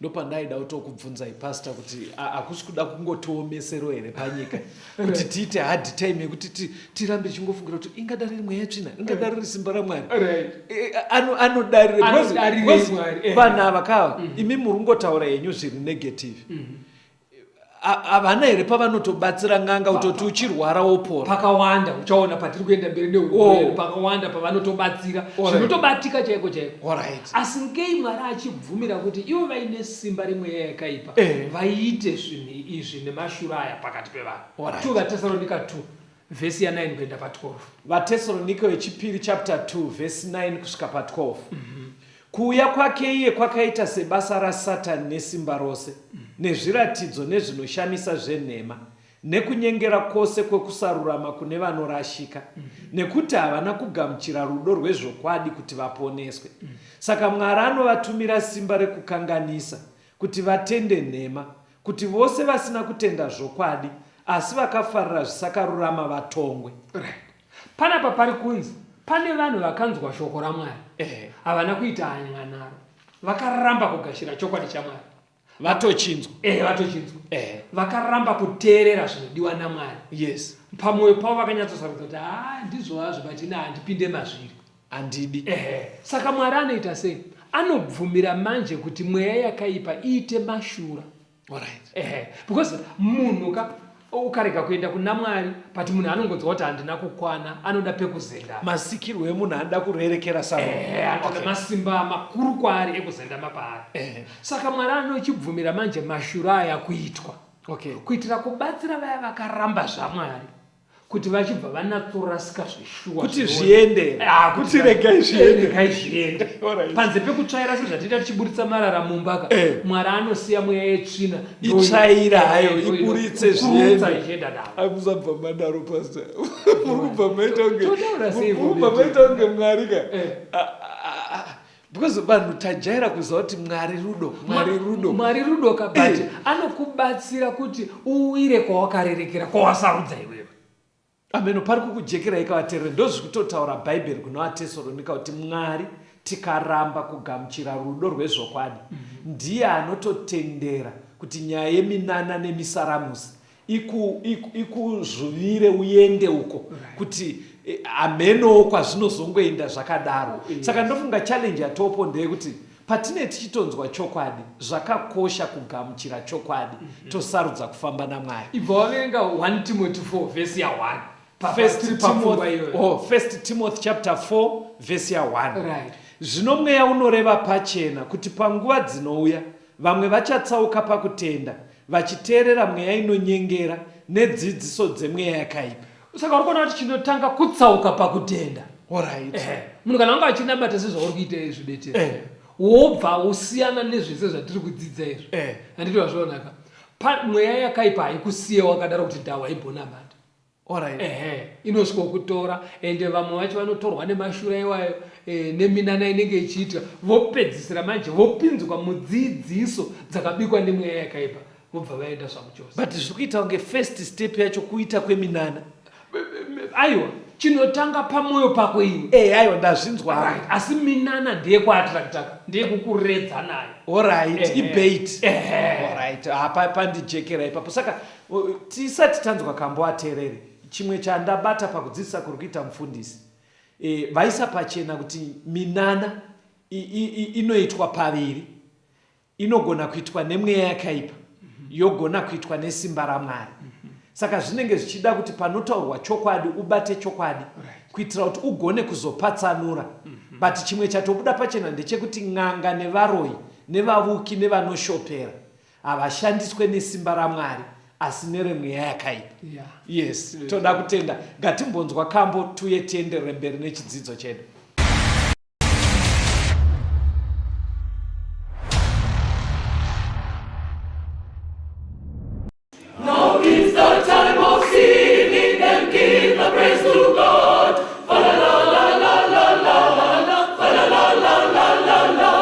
Ndopandaida kutokubvunzai pastor kuti hakusi kuda kungotiomesero here panyika kuti tiite hard time yekuti tirambe tichingofungira kuti ingadari riri mweya yetsvina ingadari riri simba ramwari Right. Anodarire Anodarire because Mwari, vanhu ava kava imi muri kungotaura henyu zviri negative. Havana here pavanotobatsira n'anga kutoti uchirwara wopora? Pakawanda uchaona patiri kuenda mberi neurwere Oh. pakawanda pavanotobatsira Alright. zvinotobatika chaiko chaiko. Alright. Asi ngei Mwari achibvumira kuti ivo vaine simba remweya yakaipa vaite zvinhu izvi nemashura aya pakati pevanhu? Alright. 2 VaTesaronika 2 vhesi ya 9 kuenda pa 12. VaTesaronika vechipiri chapter 2 vhesi 9 kusvika pa 12. Kuuya kwake iye kwakaita sebasa raSatani nesimba rose, nezviratidzo nezvinoshamisa zvenhema, nekunyengera kwose kwekusarurama kune vanorashika, nekuti havana kugamuchira rudo rwezvokwadi kuti vaponeswe. Saka Mwari anovatumira simba rekukanganisa, kuti vatende nhema, kuti vose vasina kutenda zvokwadi, asi vakafarira zvisakarurama vatongwe. Right. Panapa pari kunzi pane vanhu vakanzwa shoko raMwari havana kuita hanya naro, vakaramba kugashira chokwadi chaMwari. Vatochinzwa. Vatochinzwa. Vakaramba kuteerera zvinodiwa naMwari. Yes. Pamwoyo pavo vakanyatsosarudza kuti haa ndizvo hazvo but ini handipinde mazviri. Handidi. Saka Mwari anoita sei? Anobvumira manje kuti mweya yakaipa iite mashura. Alright. Because munhu ka ukarega kuenda kuna Mwari but munhu anongonzwa kuti handina kukwana, anoda pekuzendama. Masikirwo emunhu anoda kurerekera samwe. Anoda masimba makuru kwaari ekuzendama paari. Saka Mwari anochibvumira manje mashura aya kuitwa. Okay. Kuitira kubatsira vaya vakaramba zvaMwari. Kuti vachibva vanatsorasika zveshuwa kuti zviende ah, kuti regai zviende regai zviende panze pekutsvaira sezvatinoita tichiburitsa marara mumba ka eh. Mwari anosiya mweya yetsvina itsvaira hayo eh, iburitse zviende ichienda navo amusabva madaro pastor muri kubva maita kunge muri kubva maita kunge Mwari ka eh. ah, ah, because vanhu tajaira kuziva kuti Mwari rudo, Mwari rudo, Mwari rudo ka, but eh. anokubatsira kuti uwire kwawakarerekera, kwawasarudza iwewe. Ameno pari kukujekerai kavaterere, ndozvikutotaura Bhaibheri kuna vaTesalonika kuti Mwari tikaramba kugamuchira rudo rwezvokwadi mm -hmm. ndiye anototendera kuti nyaya yeminana nemisaramusi ikuzvuvire iku uende uko right. kuti eh, hamenowo kwazvinozongoenda zvakadaro yes. Saka ndofunga challenge yatopo ndeyekuti patine tichitonzwa chokwadi zvakakosha kugamuchira chokwadi mm -hmm. tosarudza kufamba naMwari. Ibva waverenga 1 Timothy 4 vhesi ya 1. First Timothy, oh, First Timothy chapter 4 vhesi ya 1 right. Zvino mweya unoreva pachena kuti panguva dzinouya vamwe vachatsauka pakutenda vachiteerera mweya inonyengera nedzidziso dzemweya yakaipa. Saka uri kuona kuti chinotanga kutsauka pakutenda. Alright. Ehe. Munhu kana wanga achinamata sezvauri kuita izvi bete. Eh. Wobva wosiyana nezvese zvatiri kudzidza izvi. Eh. Handiti wazvionaka. Pa mweya yakaipa haikusiye wakadaro kuti dhawa imbonamata. Alright. Ehe, inosvikokutora ende vamwe vacho vanotorwa nemashura iwayo e, neminana inenge ichiitwa vopedzisira manje vopinzwa mudzidziso dzakabikwa nemweya yakaipa vobva vaenda zvamuchose. But zviri kuita kunge first step yacho kuita kweminana. Aiwa, chinotanga pamwoyo pako iwe. Eh, aiwa ndazvinzwa. Right. Asi minana ndeyekuattractaka, ndeyekukuredza nayo. Alright, ibait. Ehe. Alright, apa pandijekera ipapo. Saka Tisati tanzwa kambo ateerere, chimwe chandabata pakudzidzisa kuri kuita mufundisi e, vaisa pachena kuti minana inoitwa paviri, inogona kuitwa nemweya yakaipa, yogona kuitwa nesimba raMwari. Saka zvinenge zvichida kuti panotaurwa chokwadi ubate chokwadi kuitira kuti ugone kuzopatsanura. But chimwe chatobuda pachena ndechekuti n'anga nevaroyi nevavuki nevanoshopera Havashandiswe nesimba raMwari asi neremweya yakaipa. Yeah. Yes, toda kutenda. Ngatimbonzwa kambo tuye tienderere mberi nechidzidzo chedu. Now is the time of singing and give the praise to God. Fa la la la la la la la fa la la la la la la.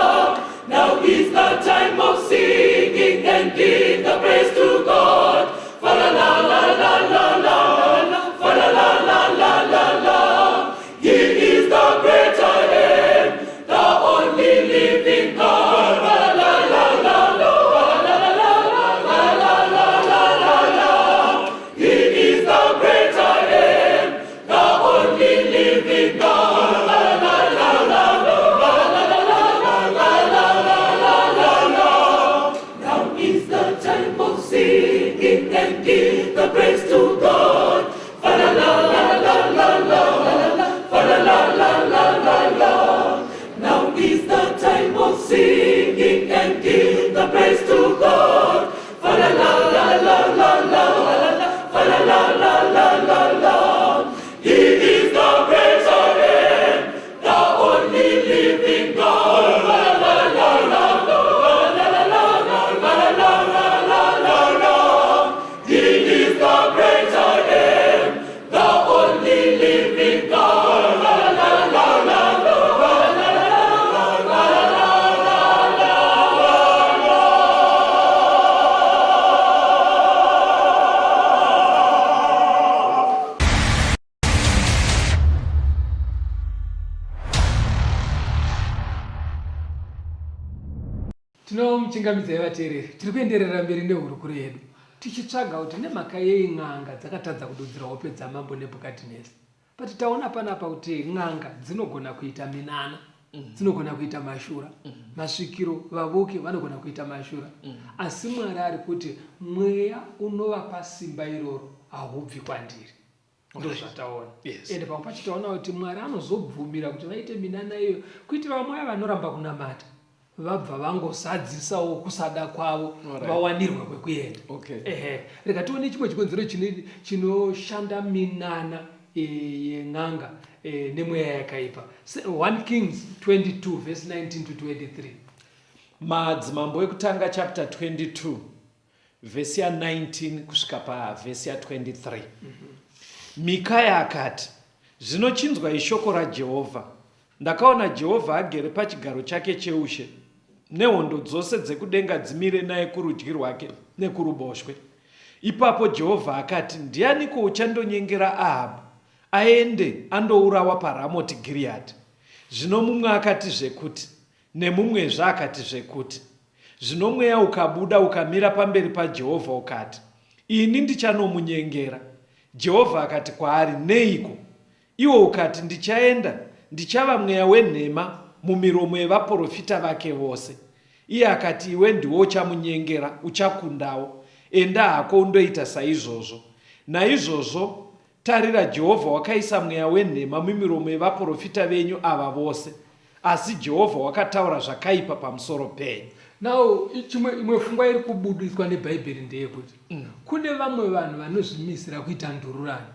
Now is the time of singing and give the praise to God. Fa la la la la la la la fa la la la la la la. He is the great I am, the only living God. Fa la la la la la la la la la la la la la. He is the great I am, the only living God. La la la la la la la la la la la la la la. Now is the time of singing and give the praise to God. Fa la la la la la la la la fa la la la la la la. Now is the time of singing and give the praise to God. Fa la la la la la la la la fa la la la la la la. He is the great I am, the only living God. La la la la la la la la la la la la la la la. He is the great I am, the only living God. La la la la la la la la la la la la la. Tinomuchingamidzai vateereri, tiri kuenderera mberi nehurukuro yedu tichitsvaga kuti nemhaka yei n'anga dzakatadza kududzira hope dzamambo Nebhukadhineza. But taona panapa kuti n'anga dzinogona kuita minana, dzinogona kuita mashura, masvikiro, vavuki vanogona kuita mashura. Asi Mwari ari kuti mweya unovapa simba iroro haubvi kwandiri. Ndozvataona. Yes. Ende pamwe pacho taona kuti Mwari anozobvumira kuti vaite minana iyoyo kuitira vamwe vaya vanoramba kunamata. Vabva vangozadzisawo kusada kwavo vawanirwe kwekuenda. Okay. Ehe, rega tione chimwe chikonzero chinoshanda minana yen'anga nemweya yakaipa. 1 Kings 22 verse 19 to 23. Madzimambo ekutanga chapter 22 vhesi ya 19 kusvika pavhesi ya 23. Mikaya akati, Zvino chinzwai shoko raJehovha. Ndakaona Jehovha agere pachigaro chake cheushe, nehondo dzose dzekudenga dzimire naye kurudyi rwake nekuruboshwe. Ipapo Jehovha akati, Ndianiko uchandonyengera Ahabhu, aende andourawa paRamoti Giriyadhi? Zvino mumwe akati zvekuti, nemumwezve akati zvekuti. Zvino mweya ukabuda ukamira pamberi paJehovha ukati, Ini ndichanomunyengera. Jehovha akati kwaari, Neiko? Iwo ukati, Ndichaenda, ndichava mweya wenhema mumiromo yevaporofita vake vose. Iye akati, Iwe ndiwe uchamunyengera, uchakundawo. Enda hako undoita saizvozvo. Naizvozvo, tarira, Jehovha wakaisa mweya wenhema mumiromo yevaporofita venyu ava vose, asi Jehovha wakataura zvakaipa pamusoro penyu. Now, chimwe imwe pfungwa iri kubudiswa neBhaibheri ndeyekuti kune vamwe vanhu vanozvimisira kuita ndururani.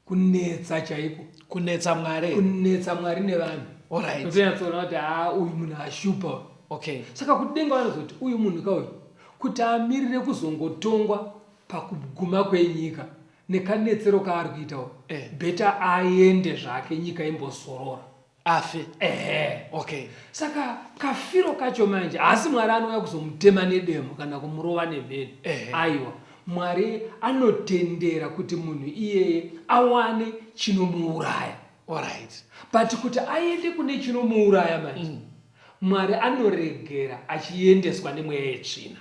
Kunetsa chaiko. Kunetsa Mwari. Kunetsa Mwari nevanhu. Alright. Utonyatsoona kuti haa uyu munhu ashupa. Okay. Saka kudenga vanozoti uyu munhu ka uyu kuti amirire kuzongotongwa pakuguma kwenyika nekanetsero kaari kuita uyu. Eh. Better aende zvake nyika imbozorora. Afe. Ehe. Okay. Saka kafiro kacho manje haasi Mwari anouya kuzomutema nedemo kana kumurova nemheni. Ehe. Aiwa. Mwari anotendera kuti munhu iyeye awane chinomuuraya. Alright. But kuti aende kune chinomuuraya manje, Mwari anoregera achiendeswa nemweya yetsvina.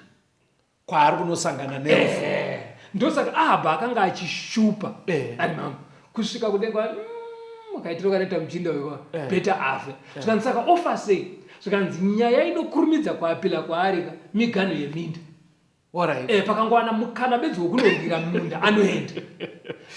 Kwaari kunosangana nerufu. Ehe. Ndosaka Ahabhu akanga achishupa Eh. ari mambo kusvika kudenga kaitiro kanoita muchinda uyu Eh. better afe. Zvikanzi saka ofa sei? Zvikanzi nyaya inokurumidza kuapila kwaari ka miganhu yeminda. Alright. Eh, pakangowana mukana bedzi wekunorwira munda anoenda.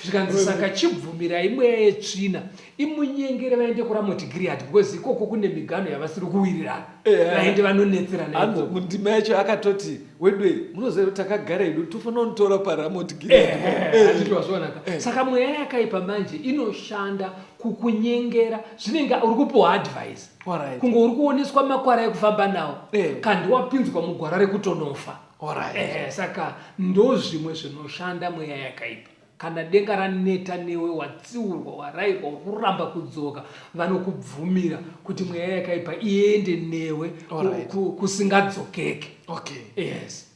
Zvikanzi saka chibvumirai mweya yetsvina imunyengere vaende kuRamoti Gilead because ikoko kune miganho yavasiri kuwirirana. Eh, Vaende vanonetserana Hanzi ikoko. mundima yacho akatoti wedwe munoziva kuti takagara hedu tofanira kunotora paRamoti Gilead. Eh, handiti wazvionaka. Saka mweya yakaipa manje inoshanda kukunyengera zvinenge uri kupiwa advice. Alright. Kunge uri kuoneswa makwara ekufamba nawo Eh. kandi wapinzwa mugwara rekutonofa. Alright. Eh, saka ndozvimwe zvinoshanda mweya yakaipa. Kana denga raneta newe, watsiurwa, warairwa, uri kuramba kudzoka, vanokubvumira kuti mweya yakaipa iende newe Alright. kusingadzokeke. Okay. Yes.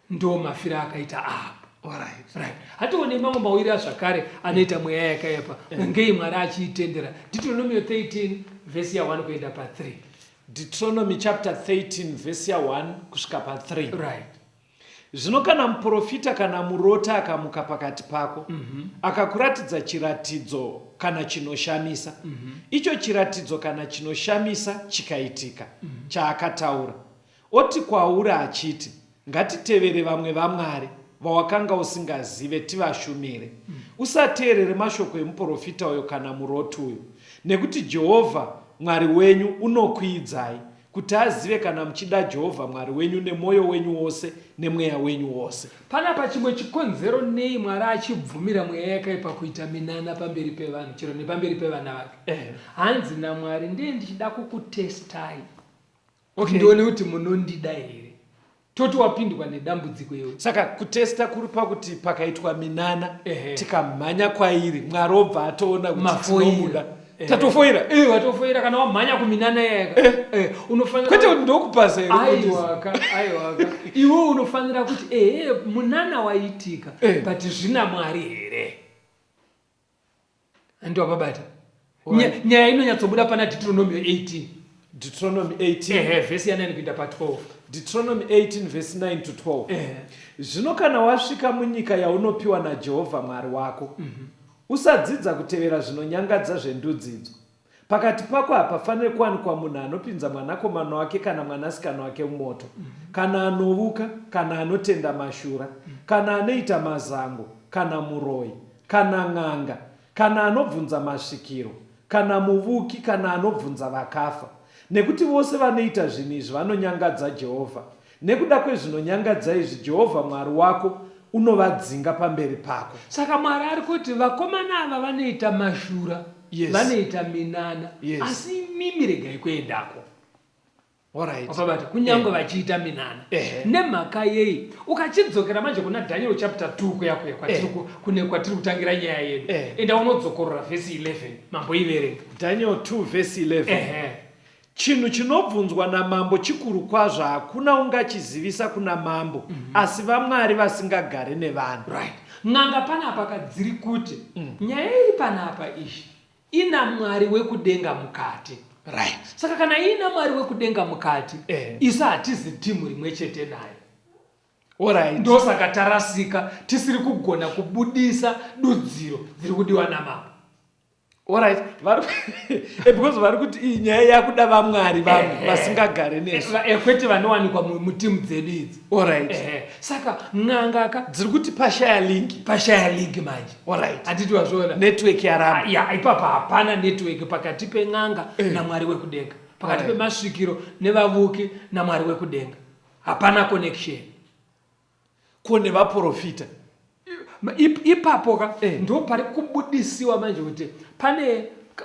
Ndo mafiro akaita apo. Alright. Right. Hatione mamwe mawiri azvakare anoita mweya yakaipa. Ngei Mwari achiitendera. Deuteronomio 13 vhesi ya 1 kuenda pa 3. Deuteronomy chapter 13 vhesi ya 1 kusvika pa 3. Right. Zvino kana muprofita kana murota akamuka pakati pako, akakuratidza chiratidzo kana chinoshamisa, icho chiratidzo kana chinoshamisa chikaitika, chaakataura, oti kwauri achiti, Ngatitevere vamwe vamwari, vawakanga usingazive, tivashumire. Usateerere mashoko emuprofita uyo kana muroti uyo, nekuti Jehovha Mwari wenyu unokuidzai, kuti azive kana muchida Jehovha Mwari wenyu nemwoyo wenyu wose nemweya wenyu wose. Panapa chimwe chikonzero nei Mwari achibvumira mweya yakaipa kuita minana pamberi pevanhu chero nepamberi pevana vake. Hanzi naMwari ndiye ndichida kukutestai. Okay. Ndione kuti munondida here. Toti wapindwa nedambudziko iwe. Saka kutesta kuri pakuti pakaitwa minana Ehe. tikamhanya kwairi Mwari obva atoona kuti Mafoira. tinomuda. Ehe. Tatofoira. Eh, watofoira kana wamhanya kuminana yaka. Eh, unofanira Kwete kuti ndokupasa here mufundisi. Aiwaka, aiwaka. Iwe unofanira kuti ehe munana waitika Eh. but zvina Mwari here? Handi wapabata. Alright. Nyaya inonyatsobuda pana Deuteronomy 18. Deuteronomy 18. Ehe, vhesi ya 9 kuenda pa 12. Deuteronomy 18 verse 9 to 12. Ehe. Zvino kana wasvika munyika yaunopiwa naJehovha Mwari wako, usadzidza kutevera zvinonyangadza zvendudzi idzo. Pakati pako hapafaniri kuwanikwa munhu anopinza mwanakomana wake kana mwanasikana wake mumoto, kana anovuka, kana anotenda mashura, kana anoita mazango, kana muroyi, kana n'anga, kana anobvunza masvikiro, kana muvuki, kana anobvunza vakafa. Nekuti vose vanoita zvinhu izvi vanonyangadza Jehovha. Nekuda kwezvinonyangadza izvi, Jehovha Mwari wako unovadzinga pamberi pako. Saka Mwari ari kuti vakomana ava vanoita mashura, Yes. vanoita minana, Yes. asi imimi regai kuendako. Alright. Wapabata kunyange vachiita minana. Ehe. Nemhaka yei? Ukachidzokera manje kuna Daniel chapter 2 kuya kuya kwatiri Eh. ku- kune kwatiri kutangira nyaya yedu. Eh. Enda unodzokorora vhesi 11 mamboiverenga. Daniel 2 vhesi 11. Ehe. Chinhu chinobvunzwa namambo chikuru kwazvo, hakuna ungachizivisa kuna mambo, asi vamwari vasingagare nevanhu. Right. N'anga panapa ka dziri kuti nyaya iri panapa ishi ina Mwari wekudenga mukati. Right. Saka kana iina Mwari wekudenga mukati, Eh. isu hatizi timu rimwe chete naye. Alright. Ndosaka tarasika tisiri kugona kubudisa dudziro dziri kudiwa namambo. Alright. Vari eh, because vari kuti iyi nyaya yakuda vamwari vamwe Ehe. vasingagare nesu. Eh, eh, kwete vanowanikwa mutimu dzedu idzi. Alright. Ehe. Saka n'anga ka Dziri kuti pashaya link. pashaya link manje. Alright. Handiti wazviona? Network yaramba. Ya, ipapa hapana network pakati pen'anga naMwari wekudenga. Pakati Alright. pemasvikiro nevavuki naMwari wekudenga. Hapana connection. Ko nevaprofita? Ipapo ka Eh. ndo pari kubudisiwa manje kuti pane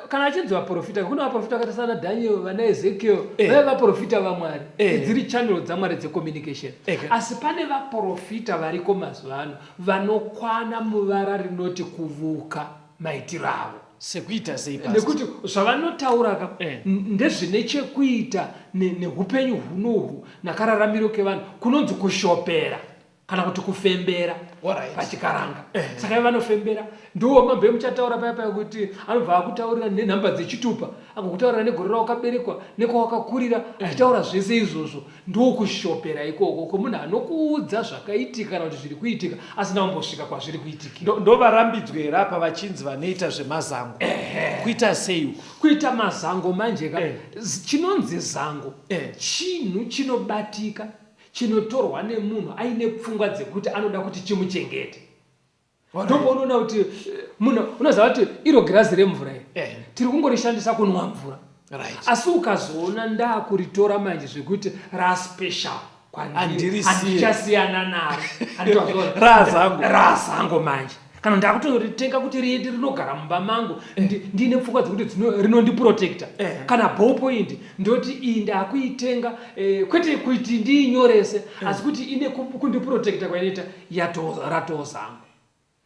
kana achinzi vaprofita kune vaprofita vakaita sana Daniel vana Ezekiel Eh. vaiva vaprofita vaMwari Eh. dziri channel dzaMwari dzecommunication Eh. asi pane vaprofita variko mazuva ano vanokwana muvara rinoti kuvuka maitiro avo Sekuita sei pastor? Nekuti zvavanotaura ka Eh. ndezvine chekuita neupenyu hunohu nakararamiro kevanhu kunonzi kushopera kana kuti kufembera Alright. pachikaranga. Saka ivo vanofembera ndiwo mambo emuchataura paya paya kuti anobva akutaurira nenhamba dzechitupa akakutaurira negore rawakaberekwa nekwawakakurira achitaura zvese izvozvo. Ndokushopera ikoko kwemunhu anokuudza zvakaitika kana kuti zviri kuitika asina kumbosvika kwazviri kuitikira. Ndovarambidzwe here apa vachinzi vanoita zvemazango? Kuita sei uku? Kuita mazango manje ka Eh. chinonzi zango Eh. chinhu chinobatika chinotorwa nemunhu aine pfungwa dzekuti anoda kuti chimuchengete. Ndopaunoona kuti munhu unoziva kuti iro girazi remvura iri Eh. tiri kungorishandisa kunwa mvura. Right. Asi ukazoona ndakuritora manje zvekuti raspecial kwandiri, Handirisiye. handichasiyana naro. Handitozviona. Razango. Razango manje. Kana ndakutoritenga kuti riende rinogara mumba mangu, ndiine pfungwa dzekuti rinondiprotecta. Eh. Kana ballpoint ndoti iyi ndakuitenga, kwete kuti ndiinyorese, asi kuti ine kundiprotecta kwainoita, ratozango.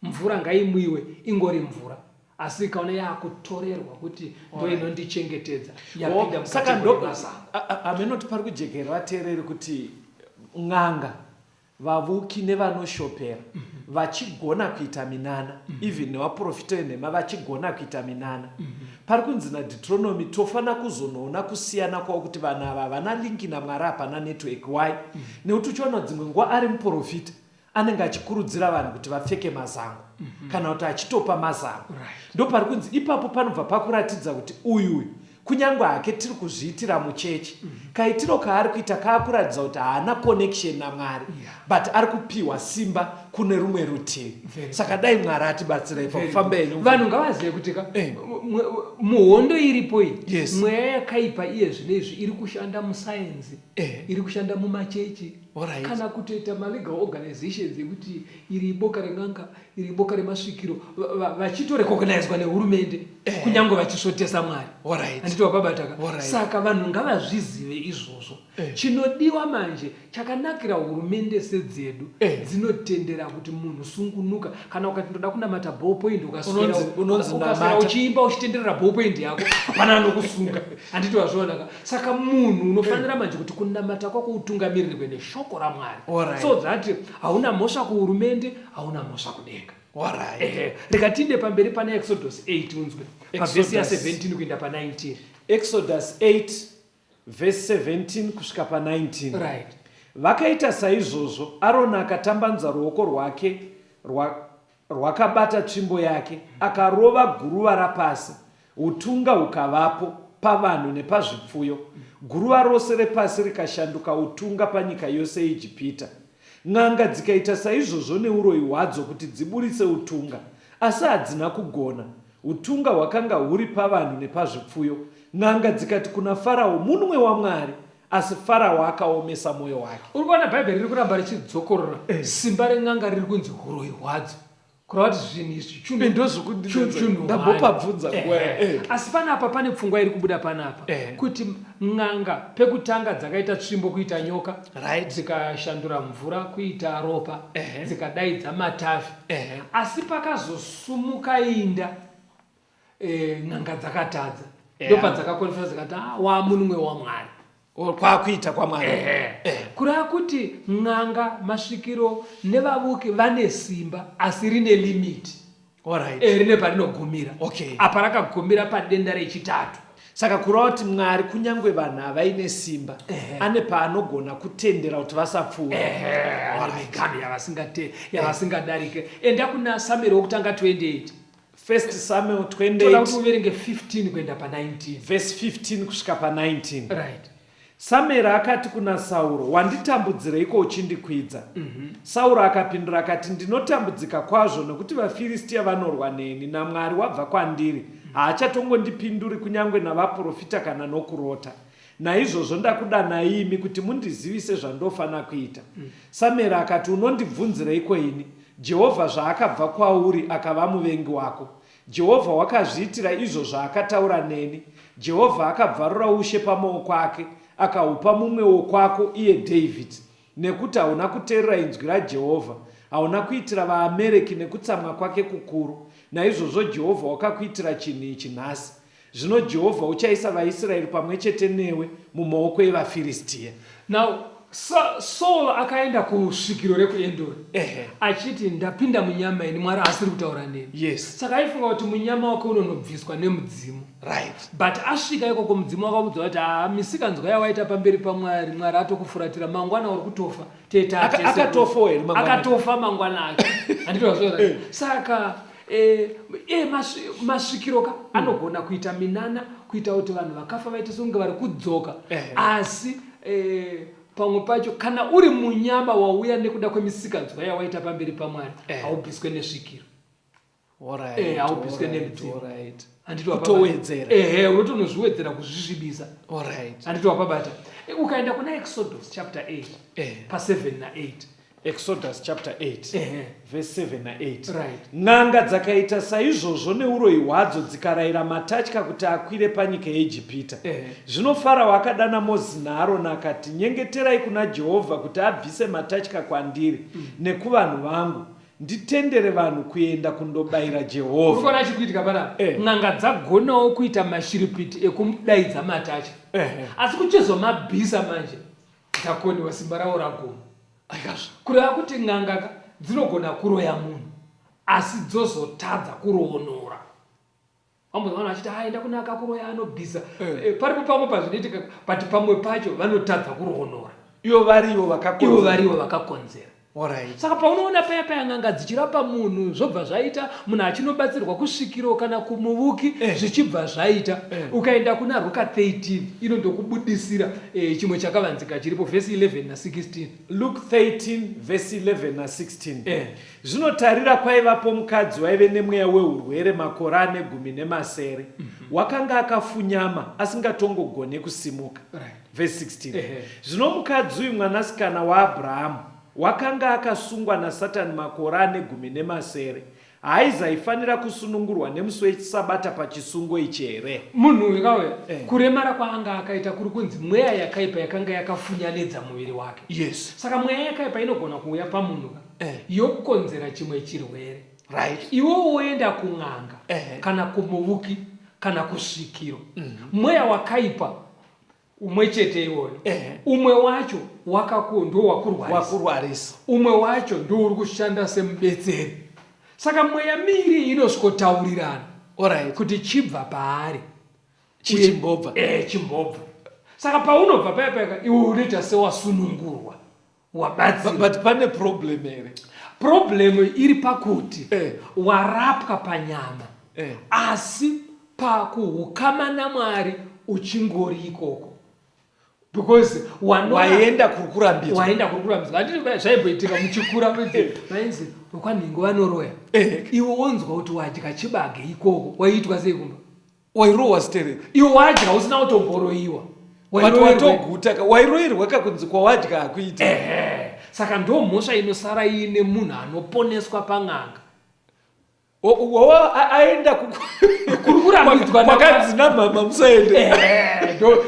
Mvura ngaimwiwe ingori mvura, asi ikaona yakutorerwa kuti ndo inondichengetedza, yapinda Oh, saka mukati ndo memasango. Hamenoti pari kujekera vateereri kuti n'anga, vavuki nevanoshopera vachigona kuita minana, even nevaprofita venhema vachigona kuita minana. Pari kunzi naDeuteronomy tofana kuzonoona kusiyana kwavo kuti vanhu ava havana linki naMwari, hapana network. Why? Nekuti uchiona dzimwe nguva ari muprofita anenge achikurudzira vanhu kuti vapfeke mazango kana kuti achitopa mazango. Ndopari kunzi ipapo panobva pakuratidza kuti uyu uyu kunyange hake tiri kuzviitira muchechi, kaitiro kaari kuita kaakuratidza kuti haana connection naMwari, but ari kupiwa simba kune rumwe rutivi. Very Saka dai Mwari atibatsira ipapo. Very Famba good. henyu. Vanhu ngavazive kuti ka Eh. muhondo iripo iyi, Yes. mweya yakaipa iye zvino izvi iri kushanda musayenzi, Eh. iri kushanda mumachechi, Alright. kana kutoita malegal organizations ekuti iri boka ren'anga, iri boka remasvikiro, vachitorecognizwa nehurumende, Eh. kunyange vachisvotesa Mwari. Alright. Handiti wapabata ka? Alright. Saka vanhu ngavazvizive izvozvo. Eh. Chinodiwa manje chakanakira hurumende sedzedu Eh. dzinotendera kuti munhu sungunuka. Kana ukati ndoda kunamata ballpoint, Unonzi ukaswera namata. uchiimba uchitenderera ballpoint yako, hapana anokusunga. Handiti wazviona ka? Saka munhu unofanira manje kuti kunamata kwako utungamirirwe neshoko raMwari. Alright. So that hauna mhosva kuhurumende, hauna mhosva kudenga. Alright. Ehe, rikatinde pamberi pana Exodus 8 unzwe. Pavhesi ya Exodus. 17 kuenda pa 19. Exodus 8 verse 17 kusvika pa 19. Right. Vakaita saizvozvo, Aroni akatambanudza ruoko rwake rwakabata tsvimbo yake, akarova guruva rapasi, utunga hukavapo pavanhu nepazvipfuyo. Guruva rose repasi rikashanduka utunga panyika yose yeIjipita. N'anga dzikaita saizvozvo neuroyi hwadzo kuti dziburitse utunga, asi hadzina kugona. Utunga hwakanga huri pavanhu nepazvipfuyo. N'anga dzikati kuna Farao, Munwe waMwari! Asi Farao akaomesa mwoyo wake. Uri kuona Bhaibheri riri kuramba richidzokorora simba ren'anga riri kunzi huroyi hwadzo. Kureva kuti zvinhu izvi chunhu chunhu ndambopabvunza nguva eh. Asi panapa pane pfungwa iri kubuda panapa eh. kuti n'anga pekutanga dzakaita tsvimbo kuita nyoka right. dzikashandura mvura kuita ropa eh. dzikadaidza matavi eh. Asi pakazosumuka inda eh, n'anga dzakatadza yeah. ndopadzakakonfesa dzikati ah, wamunumwe wamwari kwakuita kwamwari eh. Kureva kuti n'anga masvikiro nevavuki vane simba asi rine limiti right. Eh, rine parinogumira okay. Apa rakagumira padenda rechitatu. Saka kureva kuti Mwari kunyange vanhu havaine simba ane paanogona kutendera kuti vasapfuura. Ane miganhu yavasingadarike. Enda kuna Samueri wokutanga 28. First Samuel 28. Toda kuti uverenge 15 kuenda pa19. Verse 15 kusvika pa19. Right. Samueri akati kuna Sauro, Wanditambudzireiko uchindikwidza? Mm -hmm. Sauro akapindura akati, Ndinotambudzika kwazvo nokuti vaFiristia vanorwa neni, naMwari wabva kwandiri, mm -hmm. haachatongondipinduri kunyange navaprofita kana nokurota. Naizvozvo ndakudanai imi kuti mundizivise zvandofana kuita. Mm. Samueri akati, Unondibvunzireiko ini? Jehovha zvaakabva kwauri akava muvengi wako. Jehovha wakazviitira izvo zvaakataura neni. Jehovha akabvarura ushe pamaoko ake, akahupa mumwe wokwako, iye Dhavhidhi. Nekuti hauna kuteerera inzwi raJehovha, hauna kuitira vaAmereki nekutsamwa kwake kukuru, naizvozvo Jehovha wakakuitira chinhu ichi nhasi. Zvino Jehovha uchaisa vaIsraeri pamwe chete newe mumaoko evaFiristia. Now, Saul akaenda kusvikiro rekuEndori achiti ndapinda munyama ini Mwari asiri kutaura neni. Yes. Saka aifunga kuti munyama wake unonobviswa nemudzimu. Right. But asvika ikoko mudzimu wakamuudza kuti haa misikanzwa yawaita pamberi paMwari, Mwari atokufuratira mangwana uri kutofa. Teta Akatofawo here mangwana? Akatofa mangwana ake. Handiti eh. Saka eh, eh, masvikiro ka mm. anogona kuita minana kuita kuti vanhu vakafa vaite sekunge vari kudzoka eh. asi eh, pamwe pacho kana uri munyama wauya nekuda kwemisikanzwa yawaita pamberi pamwari eh. haubviswe nesvikiro eh, haubviswe nemudzimu kutowedzera ehe unotonozviwedzera kuzvisvibisa Alright. Handiti wapabata. Eh, ukaenda kuna Exodus chapter 8 eh. pa7 na8. Exodus chapter 8 eh. Verse 7 na8. Right. N'anga dzakaita saizvozvo neuroyi hwadzo dzikarayira matatya kuti akwire panyika yeIjipita. Eh. Zvino Farao akadana Mozisi naAroni akati, Nyengeterai kuna Jehovha kuti abvise matatya kwandiri nekuvanhu vangu, Nditendere vanhu kuenda kundobayira Jehovha. Uri kuona chiri kuitika panapa? Eh. N'anga dzagonawo kuita mashiripiti ekumudaidza matatya. Eh. Asi kuchizomabvisa manje dzakoniwa simba ravo raguma. Aikazve. Kureva kuti n'anga ka dzinogona kuroya munhu asi dzozotadza kuroonora. Vamwe vanhu vachiti ah, enda kune akakuroya anobvisa. Eh. Eh, paripo pamwe pazvinoitika but pamwe pacho vanotadza kuroonora. Ivo varivo vakakonzera. Ivo varivo vakakonzera. Alright. Saka paunoona paya paya n'anga dzichirapa munhu zvobva zvaita munhu achinobatsirwa kusvikiro kana kumuvuki eh. zvichibva zvaita eh. Ukaenda kuna Ruka 13 inondokubudisira eh, chimwe chakavanzika chiripo vhesi 11 na 16. Luke 13 vhesi 11 na 16. Eh. Zvino tarira, kwaivapo mukadzi waive nemweya weurwere makore ane 17, wakanga akafunyama, asingatongogone kusimuka. Right. Verse 16. Ehe. Zvino mukadzi uyu mwanasikana waAbhurahamu, wakanga akasungwa naSatani makore ane 17, haaizaifanira kusunungurwa nemusi weSabata pachisungo ichi here? Munhu uyu kauya Eh. kuremara kwaanga akaita kuri kunzi mweya yakaipa yakanga yakafunyanidza muviri wake. Yes. Saka mweya yakaipa inogona kuuya pamunhu ka Eh. yokonzera chimwe chirwere. Right. Iwe woenda kun'anga Eh. kana kumuvuki kana kusvikiro. Mweya wakaipa umwe chete iwoyo. Eh. Umwe wacho wakaku ndo wakurwarisa. Wakurwarisa. Umwe wacho ndo uri kushanda semubetseri. Saka mweya miiri inosvikotaurirana Alright. kuti chibva paari. Chichimbobva. Eh, chimbobva. Saka paunobva paya paya iwe unoita sewasunungurwa. Wabatsirwa. But pane problem here? Problem iri pakuti eh. warapwa panyama eh. Asi pakuhukama naMwari uchingori ikoko. Because waenda kuri kurambidzwa. Waenda kuri kurambidzwa. Handiti zvaimboitika muchikura vainzi vekwanhingo vanoroya. Iwe wonzwa kuti wadya chibage ikoko, waiitwa sei kumba? Wairohwa stereki. Iwe wadya usina kutomboroiwa. But watoguta ka, wairoirwa ka kunzi kwawadya hakuiti. Ehe. Saka ndo mhosva inosara iine munhu anoponeswa pan'anga. Aenda kuri kurambidzwa kwakanzi namama musaende.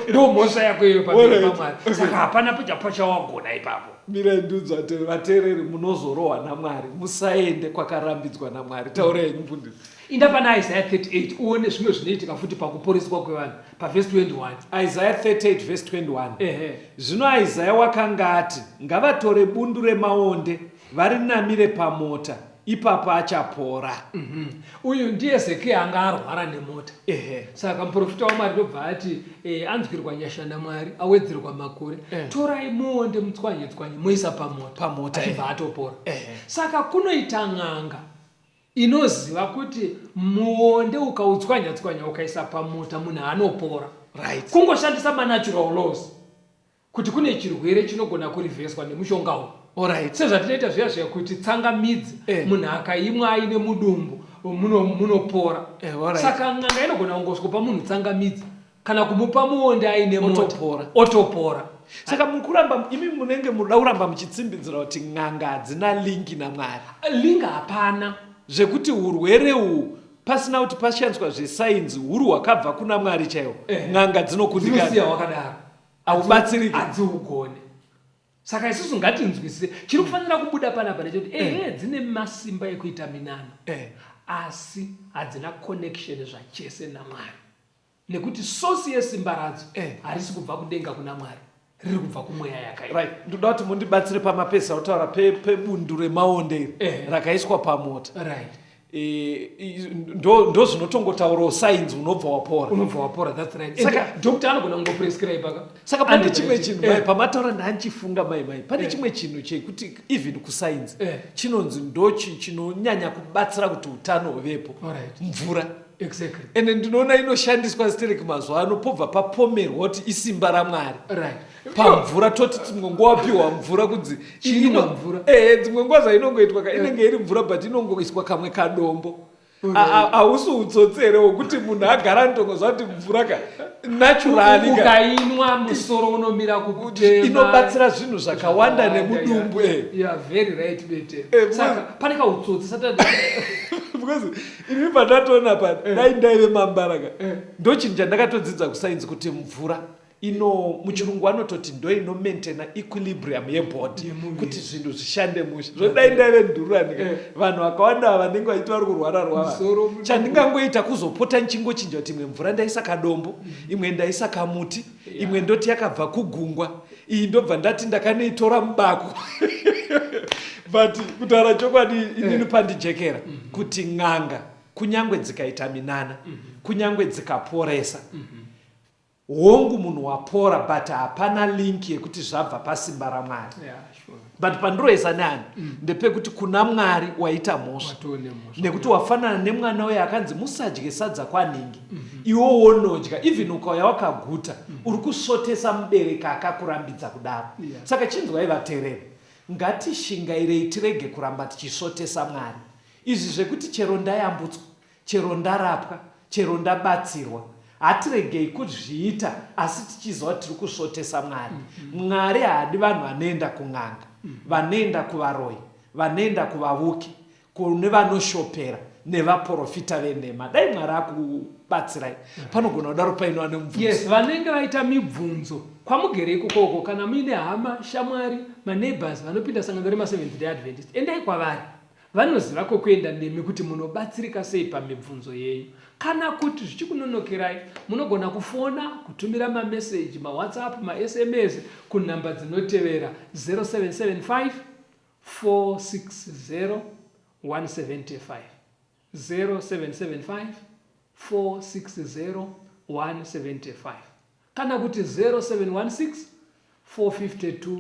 Ndo mhosva yako iyo pamberi paMwari. Saka hapana pachawagona ipapo. Mirai ndiudze vateereri, munozorohwa naMwari, musaende kwakarambidzwa naMwari. Taurai henyu mufundisi. Inda pana Isaiah 38 uone zvimwe zvinoitika futi pakuporeswa kwevanhu pavhesi 21. Isaiah 38 vhesi 21. Zvino Isaiah wakanga ati, ngavatore bundu remaonde varinamire pamota, ipapo achapora. Uyu ndiye Hezekia anga arwara nemota. Saka muprofita waMwari ndobva ati anzwirwa nyasha naMwari, awedzerwa makore. Torai muonde mutswanye tswanye moisa pamota. Pamota, Achibva atopora. Saka kunoita n'anga inoziva kuti muonde ukautswanya tswanya ukaisa pamota munhu anopora. Kungoshandisa manatural laws kuti kune chirwere chinogona kurivheswa nemushonga uyu. Sezvatinoita zviya zviya kuti tsangamidzi munhu akaimwa aine mudumbu munopora. Saka n'anga inogona kungosvikopa munhu tsangamidzi kana kumupa muonde aine mota Otopora. otopora. Saka mukuramba imi munenge munoda kuramba muchitsimbidzira kuti n'anga hadzina linki naMwari. Link hapana. Zvekuti hurwere uhu pasina kuti pashandiswa zvesainzi huri hwakabva kuna Mwari chaiwo. N'anga dzinokundikana. Dzinosiya hwakadaro. Haubatsiriki. Hadziugone. Saka isusu ngatinzwisise chiri kufanira kubuda panapa ndechekuti ehe dzine masimba ekuita minana asi hadzina connection zvachese naMwari. Nekuti source yesimba radzo harisi kubva kudenga kuna Mwari, riri kubva kumweya yakaipa. Right, ndoda kuti mundibatsire pamapesa kutaura pebundu remaonde iri rakaiswa pamota. Ndo zvinotongotaurawo sainzi unobva wapora. Unobva wapora, that's right. Saka doctor anogona kungoprescribe ka. Saka pane chimwe chinhu mai pamataura ndanchifunga mai mai. Pane chimwe chinhu chekuti even kusainzi chinonzi ndo chinonyanya kubatsira kuti utano huvepo. Mvura. Ende ndinoona inoshandiswa stereki mazuva ano pobva papomerwa kuti isimba raMwari. Pamvura toti dzimwe nguva wapiwa mvura kunzi Chinwa mvura. Dzimwe nguva zvainongoitwa ka inenge iri mvura but inongoiswa kamwe kadombo. Hausi utsotsi here wekuti munhu agara anotongoziva kuti mvura ka naturally ka. Ukainwa musoro unomira kutema. Inobatsira zvinhu zvakawanda Zvakawanda, nemudumbu, You are very right, Bete. Saka pane kautsotsi satani. Because ini pandatoona pa dai ndaive mambara ka. Ndochinhu chandakatodzidza kusainzi kuti mvura ino muchirungu vanototi ndo ino maintaina equilibrium yebody Yemuviri. kuti zvinhu zvishande mushe. Zvodai ndaive ndururani ka. Vanhu vakawanda ava vanenge vachiti vari kurwara rwara. Musoro mudumbu. Chandingangoita kuzopota ndichingochinja kuti imwe mvura ndaisa kadombo, imwe ndaisa kamuti, imwe ndoti yakabva kugungwa, iyi ndobva ndati ndakanoitora mubako. But kutaura chokwadi inini pandijekera kuti n'anga kunyangwe dzikaita minana, kunyangwe dzikaporesa, hongu munhu wapora but hapana link yekuti zvabva pasimba raMwari. Yeah, sure. But pandiroesa neani ndepekuti kuna Mwari waita mhosva. Watoo nemhosva. Nekuti wafanana nemwana uya akanzi musadye sadza kwanhingi. Iwe wonodya even ukauya wakaguta uri kusvotesa mubereki akakurambidza kudaro. Saka chinzwai vatereri, ngatishingairei tirege kuramba tichisvotesa Mwari. Izvi zvekuti chero ndayambutswa, chero ndarapwa, chero ndabatsirwa, hatiregei kuzviita asi tichiziva kuti tiri kusvotesa Mwari. Mwari haadi vanhu vanoenda kun'anga, vanoenda kuvaroyi, vanoenda kuvavuki, kune vanoshopera nevaporofita venhema. Dai Mwari akubatsirai. Panogona kudaro painova nemubvunzo. Yes, vanenge vaita mibvunzo kwamugere ikokoko, kana muine hama, shamwari, maneighbors vanopinda sangano remaSeventh Day Adventist, endai kwavari. Vanoziva kwekuenda nemi kuti munobatsirika sei pamibvunzo yenyu. Kana kuti zvichikunonokerai, munogona kufona, kutumira mameseji, maWhatsApp, maSMS kunhamba dzinotevera 0775 460 175, 0775 460 175 kana kuti 0716 452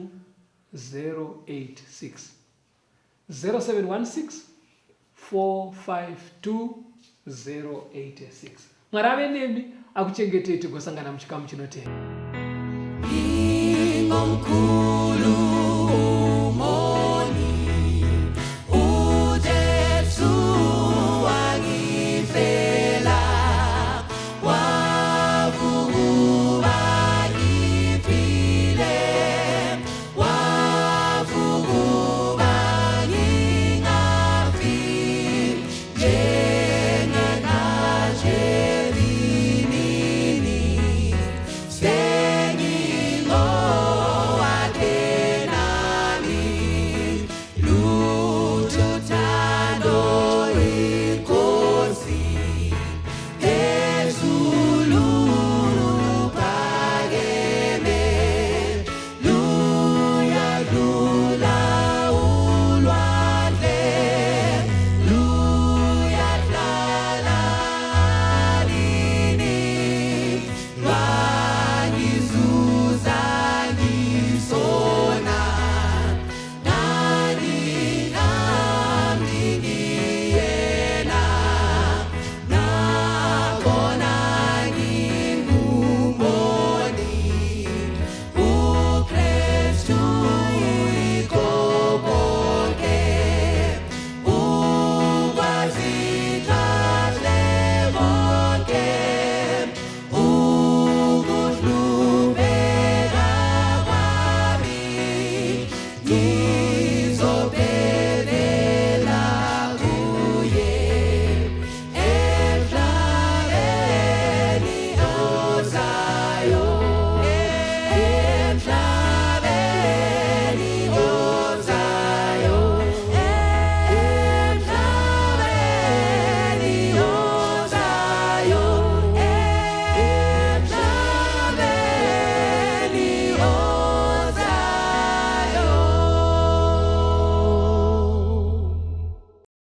086. 0716 452 086. Mwari ave nemi akuchengetei tigosangana muchikamu chinotevera. Ngomkhulu.